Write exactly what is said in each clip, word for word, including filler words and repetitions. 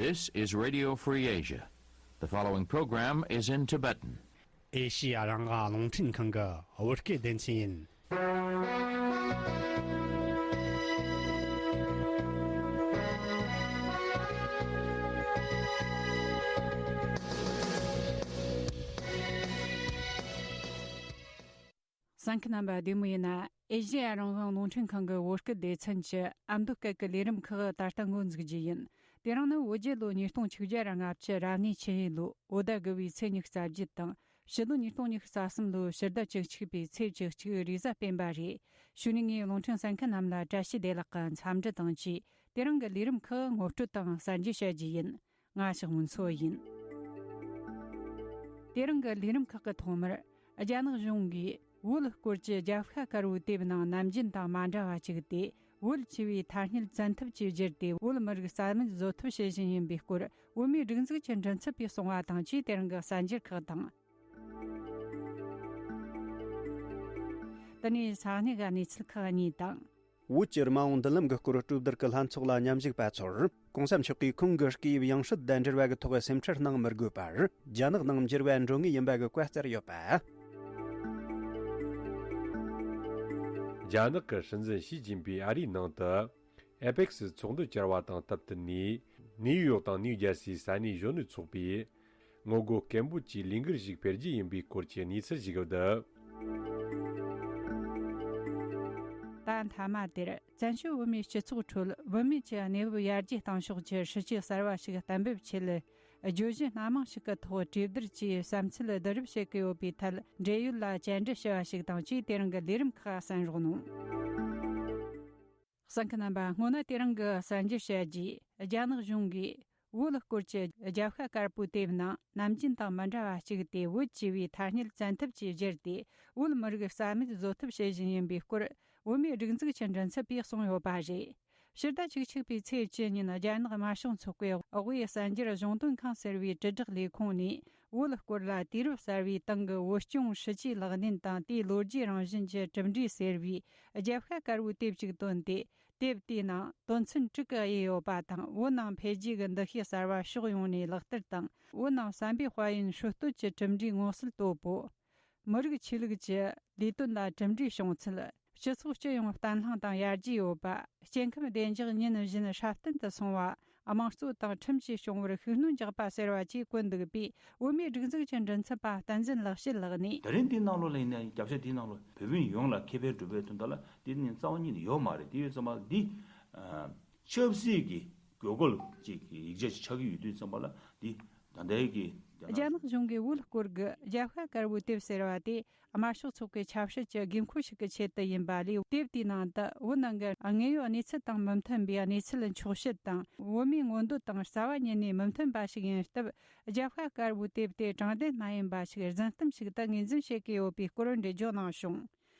This is Radio Free Asia. The following program is in Tibetan. ཨེ་ཤི་ཡ་རང་དབང་རླུང་འཕྲིན་ཁང་གི་བོད་སྐད་སྡེ་ཚན་ཡིན། གསན་མཁན་རྣམ་པ་བདེ་མོ་ཡིན་ན། ཨེ་ཤི་ཡ་རང་དབང་རླུང་འཕྲིན་ཁང་གི་བོད་སྐད་སྡེ་ཚན་གྱི་ཨ་མདོ་སྐད་ཀྱི་ལས་རིམ་ཁག་ད་ལྟ་འགོ་འཛུགས་རྒྱུ་ཡིན། དེ་རིང་ནི་བོད་རྒྱལ་ལོ་ཉིས་སྟོང་ཆིག་བརྒྱ་ར་ལྔ་བཅུ་རབ་གནས་ཆུ་ཡོས་ལོ་བོད་ཟླ་དགུ་བའི་ཚེས་ཉི་ཤུ་རྩ་བརྒྱད་དང་། ཕྱི་ལོ་ཉིས་སྟོང་ཉི་ཤུ་རྩ་གསུམ་ལོའི་ཕྱི་ཟླ་བཅུ་གཅིག་པའི་ཚེས་བཅུ་གཅིག་རེས་གཟའ་སྤེན་པ་རེད། གཞུག་ནས་ངས་རླུང་འཕྲིན་གསན་མཁན་རྣམས་ལ་བཀྲ་ཤིས་བདེ་ལེགས་ཀྱི་འཚམས་འདྲི་དང་བཅས། དེ་རིང་གི་ལས་རིམ་ཁག་ངོ་སྤྲོད་དང་གསར་འགྱུར་བཤད་རྒྱུ་ཡིན། ང་ཞག་མུན་མཚོ་ཡིན། དེ་རིང་གི་ལས་རིམ་ཁག་གི་ཐོག་མར། རྒྱ་ནག་གཞུང་གིས་བོད་སྐོར་གྱི་རྒྱབ་ཤ་དཀར་པོའི་དེབ་ནང་ནམ་རྒྱུན་དང་མ་འདྲ་བ་བཅུག་སྟེ། བོད་ཆེ་བའི་ཐ་སྙད་བཙན་ཐབས་ཀྱིས་བསྒྱུར་ཏེ། བོད་མི་རིགས་རྩ་མེད་བཟོ་ཐབས་བྱེད་བཞིན་ཡིན་པའི་སྐོར། བོད་མིའི་སྒྲིག་འཛུགས་ཀྱི་མགྲིན་ཚབ་པས་གསུངས་པ་དང་བཅས། དེ་རིང་གི་གསར་འགྱུར་ཁག་དང་། དེ་ནས་ས་གནས་ཀྱི་གནས་ཚུལ་ཁག་གཉིས་དང་། བོད་ཀྱི་རྨ་འོང་མདུན་ལམ་གྱི་སྐོར་གྲོས་བསྡུར་གྱི་ལྷན་ཚོགས་ལ་མཉམ་ཞུགས་པ་ཚོར། གོང་ས་མཆོག་གིས་ཁོང་གི་སྐུའི་ཡང་སྲིད་དང་འབྲེལ་བ་གི་ཐོག་སེམས་ཁྲལ་གནང་མི་དགོས་པར། རྒྱ་ནག་ནང་འགྱུར་བ་འགྲོ་ངེས་ཡིན་པ་གི་བཀའ་སྩལ་ཡོད་པ། རྒྱ་ནག་གི་སྲིད་འཛིན་ཞི་ཅིན་ཕིང་ཨ་རིའི་ནང་དུ། ཨེ་པེག་སི་ཚོགས་འདུ་བཅར་བ་དང་སྟབས་བསྟུན་ནས། ནིའུ་ཡོག་དང་ནིའུ་ཇར་སིའི་ས་གནས་གཞོན་ནུ་ཚོགས་པས། ངོ་རྒོལ་སྐད་འབོད་ཀྱི་ལས་འགུལ་ཞིག་སྤེལ་རྒྱུ་ཡིན་པའི་སྐོར་གྱི་གནས་ཚུལ་ཞིག་བསྡུས། ད་མཐའ་མ་དེར། བཙན་བྱོལ་བོད་མིའི་སྤྱི་ཚོགས་ཁྲོད་བོད་མི་གྱི་གནས་བབ་ཡར་རྒྱས་གཏང་ཕྱོགས་ཀྱི་སྲིད་བྱུས་གསར་བ་ཞིག་གཏན་འབེབས་ཆེད། བརྗོད་གཞི་སྣ་མང་ཞིག་གི་ཐོག་གྲོས་བསྡུར་གྱིས་བསམ་ཚུལ་བསྡུ་རུབ་བྱེད་ཀྱི་ཡོད་པའི་ཐད། འབྲེལ་ཡོད་ལ་བཅར་འདྲི་ཞུ་བ་ཞིག་དང་བཅས། དེ་རིང་གི་ལས་རིམ་ཁག་གསན་རོགས་གནང་། གསན་མཁན་རྣམ་པ། སྔོན་ན་དེ་རིང་གི་གསར་འགྱུར་བཤད་རྒྱུས། རྒྱ་ནག་གཞུང་གིས་བོད་སྐོར་གྱི་རྒྱབ་ཤ་དཀར་པོའི་དེབ་ནང་ནམ་རྒྱུན་དང་མི་འདྲ་བ་བཅུག་སྟེ། བོད་ཅེས་པའི་ཐ་སྙད་བཙན་ཐབས་ཀྱིས་བསྒྱུར་ཏེ། བོད་མི་རིགས་རྩ་མེད་བཟོ་ཐབས་བྱེད་བཞིན་ཡིན་པའི་སྐོར། བོད་མིའི་སྒྲིག་འཛུགས་ཀྱི་མགྲིན་ཚབ་པས་གསུངས་ཡོད་པ་རེད། ཕྱི་ཟླ་བཅུ་གཅིག་པའི་ཚེས་བཅུ་ཉིན། རྒྱ་ནག་དམར་ཤོག་ཚོགས་པའི་དབུས་གསར་འགྱུར་གཞུང་དོན་ཁང་ཟེར་བའི་དྲིལ་བསྒྲགས་ལས་ཁུངས་ནས། བོད་སྐོར་ལ་དུས་རབས་གསར་བའི་སྟེང་གི་བོད་སྐྱོང་སྲིད་ཇུས་ལག་ལེན་དང་དེའི་ལོ་རྒྱུས་རང་བཞིན་གྱི་གྲུབ་འབྲས་ཟེར་བའི་རྒྱབ་ཤ་དཀར་པོའི་དེབ་ཅིག་བཏོན་ཏེ། དེབ་དེའི་ནང་དོན་ཚན་དྲུག་གི་དབྱེ་ཡོད་པ་དང་། བོད་ནང་འཕེལ་རྒྱས་ཀྱི་འདུ་ཤེས་གསར་བ་ཕྱོགས་ཡོངས་ནས་ལག་བསྟར་དང་། བོད་ནང་བསམ་པའི་དཔལ་ཡོན་སྲོལ་གཏོད་ཀྱི་གྲུབ་འབྲས་མངོན་གསལ་དོད་པོ། མི་རིགས་ཆོས་ལུགས་ཀྱི་ལས་དོན་ལ་གྲུབ་འབྲས་བྱུང་ཚུལ། སྤྱི་ཚོགས་སྤྱི་ཡོངས་བརྟན་ལྷིང་དང་ཡར་རྒྱས་ཡོད་པ། སྐྱེ་ཁམས་བདེ་འཇགས་ཉིན་བཞིན་སྲ་བརྟན་དུ་སོང་བ། དམངས་གཙོ་དང་ཁྲིམས་ཀྱིས་སྐྱོང་བར་ཤུགས་སྣོན་རྒྱག་པ་ཟེར་བ་བཅས་བཀོད་འདུག་པས། བོད་མིའི་སྒྲིག་འཛུགས་ཀྱི་མགྲིན་ཚབ་པ་བསྟན་འཛིན་ལེགས་བཤད་ལགས་ནས། ད་རིང་འདིའི་ནང་ལོགས་ལ་ཡིན་ན། རྒྱབ་ཤ་འདིའི་ནང་ལོགས་བོད་མི་ཡོངས་ལ་ཁེ་ཕན་སྒྲུབ་པའི་དོན་དག་ལ་འདི་ནི་རྩ་བ་ཉིད་ནས་ཡོད་མ་རེད། དེ་ཡོད་ཙམ་པ་འདི་ཨ་ཆབ་སྲིད་ཀྱི་དགོས་མཁོ་ཅིག་གི་ཡིག་ཆ་ཅིག་ཆགས་ཀྱི་ཡོད་དུས་ཙམ་པ་ལ། འདི་ད་ལྟའི་གི་རྒྱ་ནག་གཞུང་གིས་བོད་སྐོར་གྱི་རྒྱབ་ཤ་དཀར་པོའི་དེབ་ཟེར་བ་དེ། དམར་ཤོག་ཚོགས་པའི་ཆབ་སྲིད་ཀྱི་དགོས་མཁོ་ཞིག་གི་ཆེད་དུ་ཡིན་པ་ལས། དེབ་དེའི་ནང་དུ་བོད་ནང་གི་དངོས་ཡོད་གནས་ཚུལ་དང་མི་མཐུན་པའི་གནས་ཚུལ་འཁྱོག་བཤད་དང་། བོད་མིའི་མངོན་འདོད་དང་རྩ་བ་ཉིད་ནས་མི་མཐུན་པ་ཞིག་ཡིན་སྟབས། རྒྱབ་ཤ་དཀར་པོའི་དེབ་དེ་དྲང་བདེན་མ་ཡིན་པ་ཞིག། རྫུན་གཏམ་ཞིག་ཏུ་ངོས་འཛིན་བྱེད་ཀྱི་ཡོད་པའི་སྐོར་འགྲེལ་བརྗོད་གནང་བྱུང་།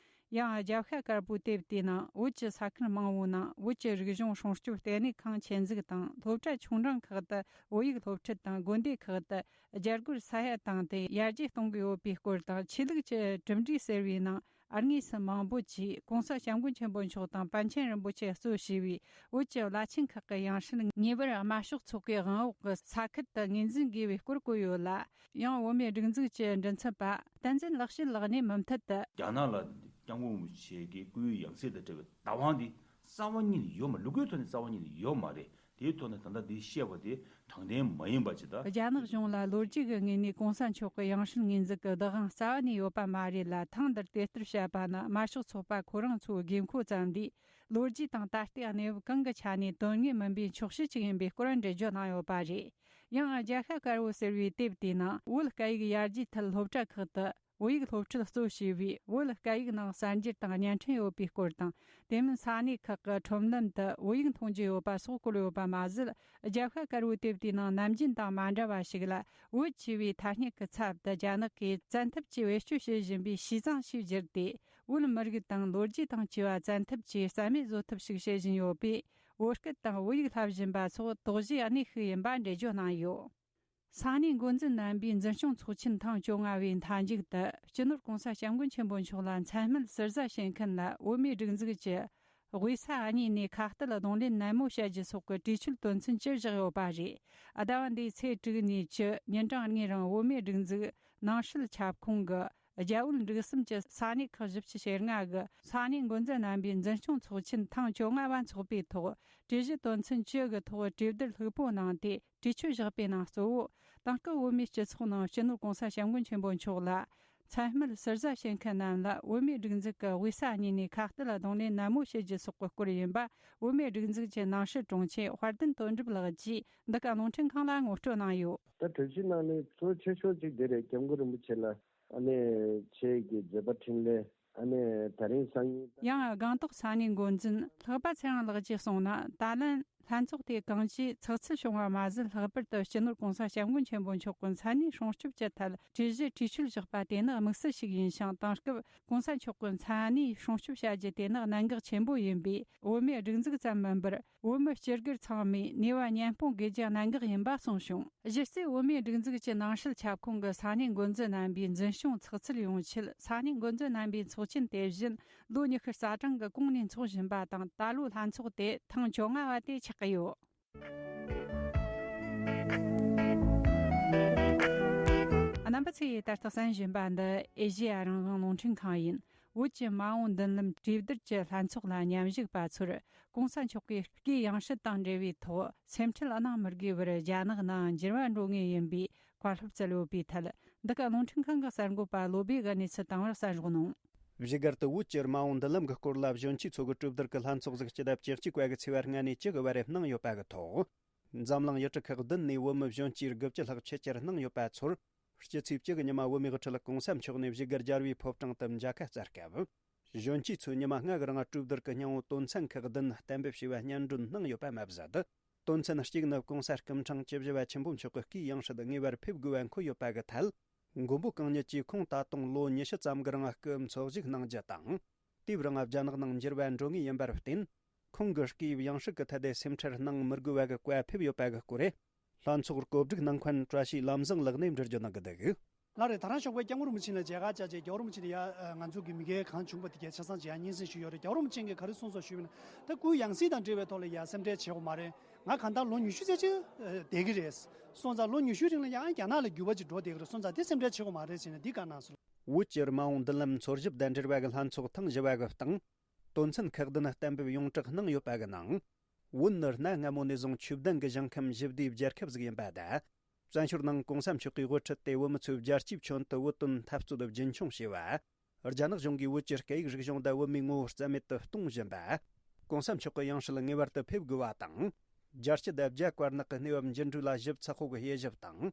ཡང་རྒྱབ་ཤ་དཀར་པོའི་དེབ་དེའི་ནང་བོད་ཀྱི་ས་ཁུལ་མང་བོའི་ནང་བོད་ཀྱི་རིག་གཞུང་སྲུང་སྐྱོབ་ལྟེ་གནས་ཁང་ཆེད་འཛུགས་དང་། སློབ་གྲྭ་ཆུང་འབྲིང་ཁག་ཏུ་བོད་ཡིག་སློབ་ཁྲིད་དང་། དགོན་སྡེ་ཁག་ཏུ་རྒྱ་སྒོར་ས་ཡ་བཏང་སྟེ་ཡར་རྒྱས་གཏོང་གི་ཡོད་པའི་སྐོར་དང་། ཆོས་ལུགས་ཀྱི་གྲུབ་འབྲས་ཟེར་བའི་ནང་དངོས་སུ་མང་པོ་ཅིག་༸གོང་ས་༸སྐྱབས་མགོན་ཆེན་པོ་མཆོག་དང་པཎ་ཆེན་རིན་པོ་ཆེ་གཙོ་བྱས་པའི་བོད་ཀྱི་བླ་ཆེན་ཁག་གི་ཡང་སྲིད་ངེས་པར་དམར་ཤོག་ཚོགས་པའི་དབང་འོག་གི་ས་ཁུལ་དུ་ངོས་འཛིན་དགོས་པའི་སྐོར་བཀོད་ཡོད་ལ། ཡང་བོད་མིའི་སྒྲིག་འཛུགས་ཀྱི་མགྲིན་ཚབ་པ་བསྟན་འཛིན་ལེགས་བཤད་ལགས་ནས་མུ་མཐུད་དུ། རྒྱ་ནག་ལ་༸སྐྱབས་མགོན་རིན་པོ་ཆེ་གི་སྐུའི་ཡང་སྲིད་དང་འབྲེལ་བའི་བདག་དབང་འདི་རྩ་བ་ཉིད་ནས་ཡོད་མ། ལུགས་སྲོལ་ཐོག་ནས་རྩ་བ་ཉིད་ནས་ཡོད་མ་རེད། དེའི་ཐོག་ནས་ད་ལྟ་འདི་བཤད་པ་དེ་དྲང་བདེན་མ་ཡིན་པ་ཅིག་དང་། རྒྱ་ནག་གཞུང་ལ་ལོ་རྒྱུས་ཀྱི་ངོས་ནས་༸གོང་ས་མཆོག་གི་ཡང་སྲིད་ངོས་འཛིན་གྱི་བདག་དབང་རྩ་བ་ནས་ཡོད་པ་མ་རེད་ལ། ཐེངས་འདིར་དེ་ལྟར་བཤད་པ་ནི་དམར་ཤོག་ཚོགས་པ་ཁོ་རང་ཚོའི་དགོས་མཁོ་ཙམ་ལས། ལོ་རྒྱུས་དང་ད་ལྟའི་གནས་བབ་གང་གི་ཆ་ནས་དོན་དངོས་མིན་པའི་འཁྱོག་བཤད་ཅིག་ཡིན་པའི་སྐོར་འགྲེལ་བརྗོད་གནང་ཡོད་པ་རེད། ཡང་རྒྱབ་ཤ་དཀར་པོ་ཟེར་བའི་དེབ་དེའི་ནང་བོད་སྐད་ཡིག་ཡར་རྒྱས་ཐད་སློབ་གྲྭ་ཁག་ཏུ་བོད་ཡིག་སློབ་ཁྲིད་གཙོ་བྱས་པའི་བོད་སྐད་ཡིག་ནང་གསར་འགྱུར་དང་བརྙན་འཕྲིན་ཡོད་པའི་སྐོར་དང་། དེ་མིན་ས་གནས་ཁག་གི་ཁྲོམ་ལམ་དུ་བོད་ཡིག་མཐོང་རྒྱུ་ཡོད་པ་སོགས་བཀོད་ཡོད་པ་མ་ཟད། རྒྱབ་ཤ་དཀར་པོའི་དེབ་དེའི་ནང་ནམ་རྒྱུན་དང་མ་འདྲ་བ་ཞིག་ལ། བོད་ཅེས་པའི་ཐ་སྙད་ཀྱི་ཚབ་ཏུ་རྒྱ་ནག་གིས་བཙན་ཐབས་ཀྱིས་བེད་སྤྱོད་བྱེད་བཞིན་པའི་ཤིས་ཙང་ཞེས་བསྒྱུར་ཏེ། བོད་མི་རིགས་དང་ལོ་རྒྱུས་དང་བཅས་པ་བཙན་ཐབས་ཀྱིས་རྩ་མེད་བཟོ་ཐབས་ཤིག་བྱེད་བཞིན་ཡོད་པས། བོད་སྐད་དང་བོད་ཡིག་བསླབ་བཞིན་པ་སོགས་དོགས་གཞིའི་གནས་ཤིག་ཡིན་པ་འགྲེལ་བརྗོད་གནང་ཡོད། ས་གནས་འགོ་འཛིན་རྣམ་པས་འཛིན་སྐྱོང་ཚོགས་ཆེན་ཐེངས་བཅོ་ལྔ་པའི་མཐའ་མཇུག་ཏུ། སྤྱི་ནོར་༸གོང་ས་༸སྐྱབས་མགོན་ཆེན་པོ་མཆོག་ལ་མཚན་སྨད་ཟུར་ཟ་བྱེད་མཁན་ལ་བོད་མིའི་སྒྲིག་འཛུགས་ཀྱི་ དབུས་ས་གཉིས་ནས་ཁ་གཏད་གདོང་ལེན་ནན་མོ་བྱ་རྒྱུ་སོགས་ཀྱི་གྲོས་ཆོད་དོན་ཚན་བཅུ་བཞག་ཡོད་པ་རེད། ཟླ་བ་འདིའི་ཚེས་དྲུག་ནས་བཅུ་ཉིན་གྲངས་གཉིས་རིང་བོད་མིའི་སྒྲིག་འཛུགས་ནང་སྲིད་ཁྱབ་ཁོངས་ཀྱི་རྒྱ་བོད་འབྲུག་གསུམ་གྱི་ས་གནས་ཁག་བཞི་བཅུ་ཞེ་ལྔ་གི་ས་གནས་འགོ་འཛིན་རྣམ་པའི་འཛིན་སྐྱོང་ཚོགས་ཆེན་ཐེངས་བཅོ་ལྔ་བ་འཚོགས་པའི་ཐོག་གྲོས་གཞི་དོན་ཚན་བཅུ་གི་ཐོག་གྲོས་བསྡུར་ལྷུག་པོ་གནང་སྟེ། གྲོས་ཆོད་བཞག་པའི་ནང་གཙོ་བོ། དེང་སྐབས་བོད་མིའི་སྤྱི་ཚོགས་ནང་སྤྱི་ནོར་༸གོང་ས་༸སྐྱབས་མགོན་ཆེན་པོ་མཆོག་ལ་མཚན་སྨད་ཟུར་ཟ་བྱེད་མཁན་རྣམས་ལ་བོད་མིའི་སྒྲིག་འཛུགས་ཀྱི་དབུས་ས་གཉིས་ནས་ཁ་གཏད་ལ་གདོང་ལེན་ནན་མོ་བྱེད་རྒྱུ་སོགས་ཀྱི་སྐོར་ཡིན་པ། བོད་མིའི་སྒྲིག་འཛུགས་ཀྱི་ནང་སྲིད་དྲུང་ཆེ་དཔལ་ལྡན་དོན་གྲུབ་ལགས་ཀྱིས་འདི་ག་རླུང་འཕྲིན་ཁང་ལ་ངོ་སྤྲོད་གནང་ཡོད། ད་གྲོས་གཞི་ནང་ནས་གཙོ་ཆེ་ཤོས་གཅིག་དེ་རེད། སྐྱབས་མགོན་རིན་པོ་ཆེ་ལ་ཨ་ནེ་ཆེ་གི་མཛད་པ་འཕྲིན་ལས། ཨ་ནེ་ད་རིང་སང་ཉིན། ཡང་སྒང་ཏོག་ས་གནས་འགོ་འཛིན་ལྷག་པ་ཚེ་དབང་ལགས་ཀྱིས་གསུངས་ན། ད་ལན་ལྷན་ཚོགས་དེ་གང་ཅིའི་ཚགས་ཚུད་བྱུང་བ་མ་ཟད། ལྷག་པར་དུ་སྤྱི་ནོར་༸གོང་ས་༸སྐྱབས་མགོན་ཆེན་པོ་མཆོག་གི་མཚན་གནས་སྲུང་སྐྱོབ་ཀྱི་ཐད་གྲོས་གཞི་གྲོས་ཆོད་བཞག་པ་དེ་ནི་དམིགས་བསལ་ཞིག་ཡིན་ཞིང་། དེང་སྐབས་༸གོང་ས་མཆོག་གི་མཚན་གནས་སྲུང་སྐྱོབ་བྱ་རྒྱུ་དེ་ནི་གནད་འགག་ཆེན་པོ་ཡིན་པས། བོད་མིའི་སྒྲིག་འཛུགས་ཙམ་མིན་པར། བོད་མི་སྤྱི་སྒེར་ཚང་མས་ནུས་པ་མཉམ་སྤུངས་དགོས་རྒྱུ་གནད་འགག་ཡིན་པ་གསུངས་བྱུང་། གཞི་རྩའི་བོད་མིའི་སྒྲིག་འཛུགས་ཀྱི་ནང་སྲིད་ཁྱབ་ཁོངས་ཀྱི་ས་གནས་འགོ་འཛིན་རྣམ་པའི་འཛིན་སྐྱོང་ཚགས་ཚུད་ཡོང་ཆེད། ས་གནས་འགོ་འཛིན་རྣམ་པའི་ཚོགས་ཆེན་དེ་བཞིན་ལོ་ཉི་ཤུ་རྩ་གྲངས་ཀྱི་གོང་ནས་འཚོགས་བཞིན་པ་དང་། ད་ལོའི་ལྷན་ཚོགས་དེ་ཐེངས་བཅོ་ལྔ་བ་དེ་ཆགས་ཀྱི་ཡོད། རྣམ་པ་ཚོས་ད་ལྟ་གསན་བཞིན་པ་འདི་ཨེ་ཤེ་ཡ་རང་དབང་རླུང་འཕྲིན་ཁང་ཡིན། བོད་ཀྱི་མ་འོངས་མདུན་ལམ་གྲོས་བསྡུར་གྱི་ལྷན་ཚོགས་ལ་མཉམ་ཞུགས་པ་ཚོར་༸གོང་ས་མཆོག་གིས་སྐུའི་ཡང་སྲིད་དང་འབྲེལ་བའི་ཐོག་སེམས་ཁྲལ་གནང་མི་དགོས་པར་རྒྱ་ནག་ནང་འགྱུར་བ་འགྲོ་ངེས་ཡིན་པའི་བཀའ་སློབ་སྩལ་ཡོད་པའི་ཐད། འདི་ག་རླུང་འཕྲིན་ཁང་གི་གསར་འགོད་པ་བློ་བྷེ་གིས་གནས་ཚུལ་བཏང་བར་གསན་རོགས་གནང་། བཞུགས་སྒར་དུ་བོད་ཀྱི་མ་འོངས་མདུན་ལམ་གྱི་སྐོར་ལ་གཞོན་སྐྱེས་ཚོ་གི་གྲོས་བསྡུར་གྱི་ལྷན་ཚོགས་ཟིག་སྤྱི་ཟླ་བཅུ་གཅིག་པ་གི་ཚེས་པ་ལྔ་ནས་བཅུ་གི་བར་གནང་ཡོད་པ་གི་ཐོག་འཛམ་གླིང་ཡུལ་གྲུ་ཁག་བདུན་ནས་བོད་མི་གཞོན་སྐྱེས་དགུ་བཅུ་ལྷག་ཆེད་བཅར་གནང་ཡོད་པ་ཚོར། སྤྱི་ཚེས་བཅུ་གི་ཉི་མ་བོད་མིའི་དབུ་ཁྲིད་༸གོང་ས་མཆོག་ནས་བཞུགས་སྒར་རྒྱལ་བའི་ཕོ་བྲང་དུ་མཇལ་ཁ་བསྩལ་སྐབས། གཞོན་སྐྱེས་ཚོས་ཉི་མ་ལྔ་གི་རིང་གྲོས་བསྡུར་གྱི་སྙིང་བོ་དོན་ཚན་ཁག་བདུན་གཏན་འབེབས་བྱས་པ་སྙན་སྒྲོན་གནང་ཡོད་པ་མ་ཟད། དོན་ཚན་གཅིག་ནི་༸གོང་ས་སྐུ་ཕྲེང་བཅུ་བཞི་པ་ཆེན་པོ་མཆོག་གི་སྐུའི་ཡང་སྲིད་ངེས་པར་ཕེབས་དགོས་པ་འཁོད་ཡོད་པ་གི་ཐད། མགོན་པོ་གང་ཉིད་ཀྱིས་ཁོང་ད་དུང་ལོ་ཉི་ཤུ་ཙམ་གྱི་རིང་སྐུ་འཚོ་བཞུགས་གནང་རྒྱུ་དང་། དེའི་རིང་རྒྱ་ནག་ནང་འགྱུར་བ་འགྲོ་ངེས་ཡིན་པར་བརྟེན། ཁོང་གི་སྐུའི་ཡང་སྲིད་ཀྱི་ཐད་དེ་སེམས་ཁྲལ་གནང་མི་དགོས་པ་གི་བཀའ་ཕེབས་ཡོད་པ་གི་སྐོར། ལྷན་ཚོགས་གོ་སྒྲིག་གནང་མཁན་བཀྲ་ཤིས་ལམ་བཟང་ལགས་ནས་འགྲེལ་བརྗོད་གནང་གི་འདུག་ལགས་རེད། ད་རང་ཞོགས་པའི་སྐྱབས་མགོན་རིན་པོ་ཆེ་ལ་མཇལ་ཁ་བཅར་རྗེས་རྒྱལ་བ་རིན་པོ་ཆེ་ནས་ཡ་ང་ཚོ་གི་མི་སྒེར་གང་བྱུང་པ་དེ་གས་ཆ་ཚང་མཇལ་ཡ་སྙན་སེང་ཞུས་ཡོད་རེད། རྒྱལ་བ་རིན་པོ་ཆེ་གིས་ག་རེ་གསུངས་སོང་ཞུས་པ་ན། ད་སྐུའི་ཡང་སྲིད་དང་འབྲེལ་བའི་ཐོག་ལ་ཡ་སེམས་ཁྲལ་བྱེད་དགོས་མ་རེད། ང་གང་ལྟར་ལོ་ཉི་ཤུ་ཙམ་ཅིག་བསྡད་ཀྱི་རེད། སོང་ཙང་ལོ་ཉི་ཤུའི་རིང་ལ་ཡང་རྒྱ་ནག་ལ་འགྱུར་བ་ཅིག་འགྲོ་བསྡད་ཀྱི་རེད། སོང་ཙང་དེ་སེམས་ཁྲལ་བྱེད་དགོས་མ་རེད་ཟེར་ནས་འདི་བཀའ་གནང་སོང་། བོད་ཀྱི་མ་འོངས་མདུན་ལམ་འཚོལ་ཞིབ་དང་འབྲེལ་བ་གི་ལྷན་ཚོགས་ཐེངས་བཞི་པ་གི་སྟེང་། དོན་ཚན་ཁག་བདུན་གཏན་འབེབས་ཡོངས་གྲགས་གནང་ཡོད་པ་གི་ནང་། བོད་ནི་གནའ་སྔ་མོ་ནས་བཟུང་ཆོས་ལྡན་གྱི་ཞིང་ཁམས་ཞི་བདེའི་རྒྱལ་ཁབ་ཟིག་ཡིན་པ་དང་། བཙན་བྱོལ་ནང་༸གོང་ས་མཆོག་གིས་དབུ་ཁྲིད་དེ་བོད་མི་ཚོས་རྒྱལ་སྤྱིའི་ཁྱོན་དུ་བོད་དོན་འཐབ་རྩོད་རྒྱུན་འཁྱོངས་བྱས་པ། རྒྱ་ནག་གཞུང་གིས་བོད་ཀྱི་སྐད་ཡིག་རིག་གཞུང་དང་བོད་མིའི་ངོ་བོ་རྩ་མེད་དུ་གཏོང་བཞིན་པ།༸གོང་ས་མཆོག་གི་ཡང་སྲིད་ངེས་པར་དུ་ཕེབས་དགོས་པ་དང་། རྒྱལ་སྤྱི་དང་རྒྱ་དཀར་ནག་གི་གནས་བབ་འགྱུར་འགྲོས་ལ་ཞིབ་ཚགས་པོ་གི་དབྱེ་ཞིབ་དང་།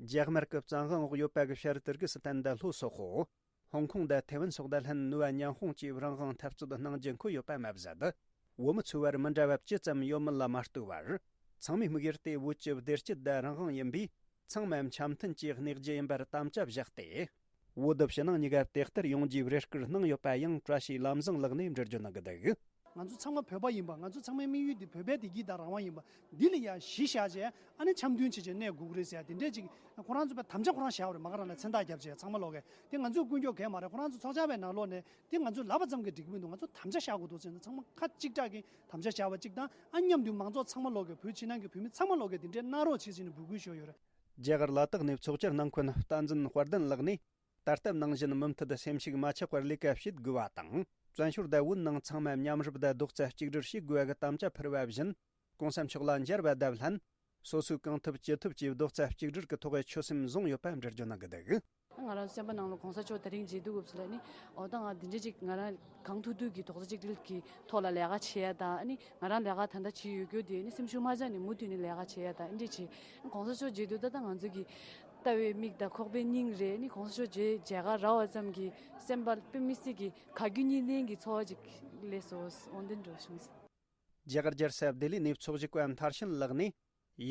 རྒྱ་དམར་གྱི་བཙན་དབང་འོག་ཡོད་པ་གི་ཤར་ཏུར་ཀི་སི་ཐན་དང་ལྷོ་སོག་པོ། ཧོང་ཀོང་དང་ཐེ་ཝན་སོགས་དང་ལྷན་ནུས་པ་མཉམ་སྤུངས་ཀྱིས་རང་དབང་འཐབ་རྩོད་གནང་རྒྱུ་འཁོད་ཡོད་པ་མ་ཟད། བོད་མི་ཚོའི་བར་མི་འདྲ་བ་ཅི་ཙམ་ཡོད་མེད་ལ་མ་ལྟོས་པར། ཚང་མས་དམིགས་ཡུལ་དེ་བོད་ཀྱི་བདེ་སྐྱིད་དང་རང་དབང་ཡིན་པས། ཚང་མ་འཆམ་མཐུན་གྱིས་གནས་རྒྱུ་ཡིན་པར་དམ་བཅའ་བཞག་སྟེ། བོད་དུ་ཕྱི་ནང་གཉིས་ཀ་དེ་ལྟར་ཡོང་རྒྱུའི་རེ་སྐུལ་གནང་ཡོད་པ་ཡང་བཀྲ་ཤིས་ལམ་བཟང་ལགས་ནས་འགྲེལ་བརྗོད་གནང་གི་འདུག་ང་ཚོ་ཚང་མ་བོད་པ་ཡིན་པ། ང་ཚོ་ཚང་མའི་དམིགས་ཡུལ་འདི་བོད་པའི་བདེ་སྐྱིད་དང་རང་དབང་ཡིན་པ། འདི་ལ་ཡ་གཞི་བཞག་བྱས་ཨ་ནི་འཆམ་མཐུན་བྱེད་བྱས་གནས་དགོས་ཀྱི་རེད་ཟེར་ཡ་དེ་འདྲས་ཅིག་ཁོ་རང་ཚོ་དཔེ་དམ་བཅའ་ཁོ་རང་བཞག་པ་རེད། མ་ག་རང་ལ་མཚན་རྟགས་བརྒྱབ་བྱས་ཚང་མ་ལོག་གི་དེ་ང་ཚོས་ཀུན་སྐྱོབ་གས་མ་རེད། ཁོ་རང་ཚོ་ཚོགས་བཅར་བའི་ནང་ལོགས་ནས་དེ་ང་ཚོས་ལབ་པ་ཙམ་གྱིས་འགྲིག་གི་མི་འདུག་ང་ཚོ་དམ་བཅའ་བཞག་དགོས་འདུག་ཟེར་ན་ཚང་མ་ཁ་གཅིག་གྲགས་ཀྱིས་དམ་བཅའ་བཞག་པ་གཅིག་དང་། ཨ་མཉམ་དུ་མང་ཚོགས་ཚང་མ་ལོག་གི་བོད་ཕྱི་ནང་གི་བོད་མི་ཚང་མ་ལོག་གི་དེ་འདྲའི་གནང་རོགས་བྱེད་ཟེར་ནས་འབོད་སྐུལ་ཞུས་ཡོད་རེད། རྒྱ་གར་ལ་དྭགས་ནས་ཚོགས་བཅར་གནང་མཁན་བསྟན་འཛིན་དཔལ་ལྡན་ལགས་ནས། ད་ལྟ་ནང་བཞིན་མུ་མཐུད་སེམས་ཤུགས་མ་ཆག་པར་ལས་ཀ་བྱེད་དགོས་པ་དང་། བཙན་བྱོལ་དང་བོད་ནང་ཚང་མ་མཉམ་རུབ་དང་རྡོག་རྩ་གཅིག་སྒྲིལ་བྱེད་དགོས་པ་གི་དམ་བཅའ་ཕུལ་བ་བཞིན། ༸གོང་ས་མཆོག་ལ་མཇལ་བ་དང་ལྷན། སོ་སོས་གང་ཐུབ་ཅི་ཐུབ་ཀྱིས་རྡོག་རྩ་གཅིག་སྒྲིལ་གྱི་ཐོག་ཆོད་སེམས་བཟུང་ཡོད་པ་འགྲེལ་བརྗོད་གནང་གི་འདུག་ང་རང་སེམས་པ་ནང་ལ་༸གོང་ས་མཆོག་དེ་རིང་མཇལ་དུས་སྐབས་སུ་ལ་ནི། འོ་ད་ང་འདི་འདྲ་ཅིག་ང་རང་གང་ཐུབ་ཐུབ་ཀྱིས་རྡོག་རྩ་གཅིག་སྒྲིལ་གྱི་ཐོག་ལ་ལས་ཀ་བྱེད་ཡ་དང་། ཨ་ནི་ང་རང་ལས་ཀ་ད་ལྟ་བྱེད་ཡོད་རྒྱུ་དེ་ནི་སེམས་ཤུགས་མ་ཆག་ནས་མུ་མཐུད་ནས་ལས་ཀ་བྱེད་ཡ་དང་། ཨ་འདྲ་བྱེད། ༸གོང་ས་མཆོག་མཇལ་དུས་ད་ལྟ་ང་ཚོ་གི་ལྟ་བའི་མིག་དང་ཁོག་པའི་སྙིང་རེད། ཨ་ནི་༸གོང་ས་མཆོག་མཇལ་མཇལ་ཁ་རག་པ་ཙམ་གྱིས་སེམས་པ་དཔེ་མི་སྲིད་ཀྱི་ག་རྒྱུ་གཉིས་ལྡན་གྱི་ཚོར་བ་ཅིག་སླེབས་སོང་། འོ་འདི་འགྲོ་བྱུང་། རྒྱ་གར་རྒྱལ་ས་ལྡི་ལི་ནས་ཚོགས་ཞུགས་པ་མཐར་ཕྱིན་ལགས་ནས།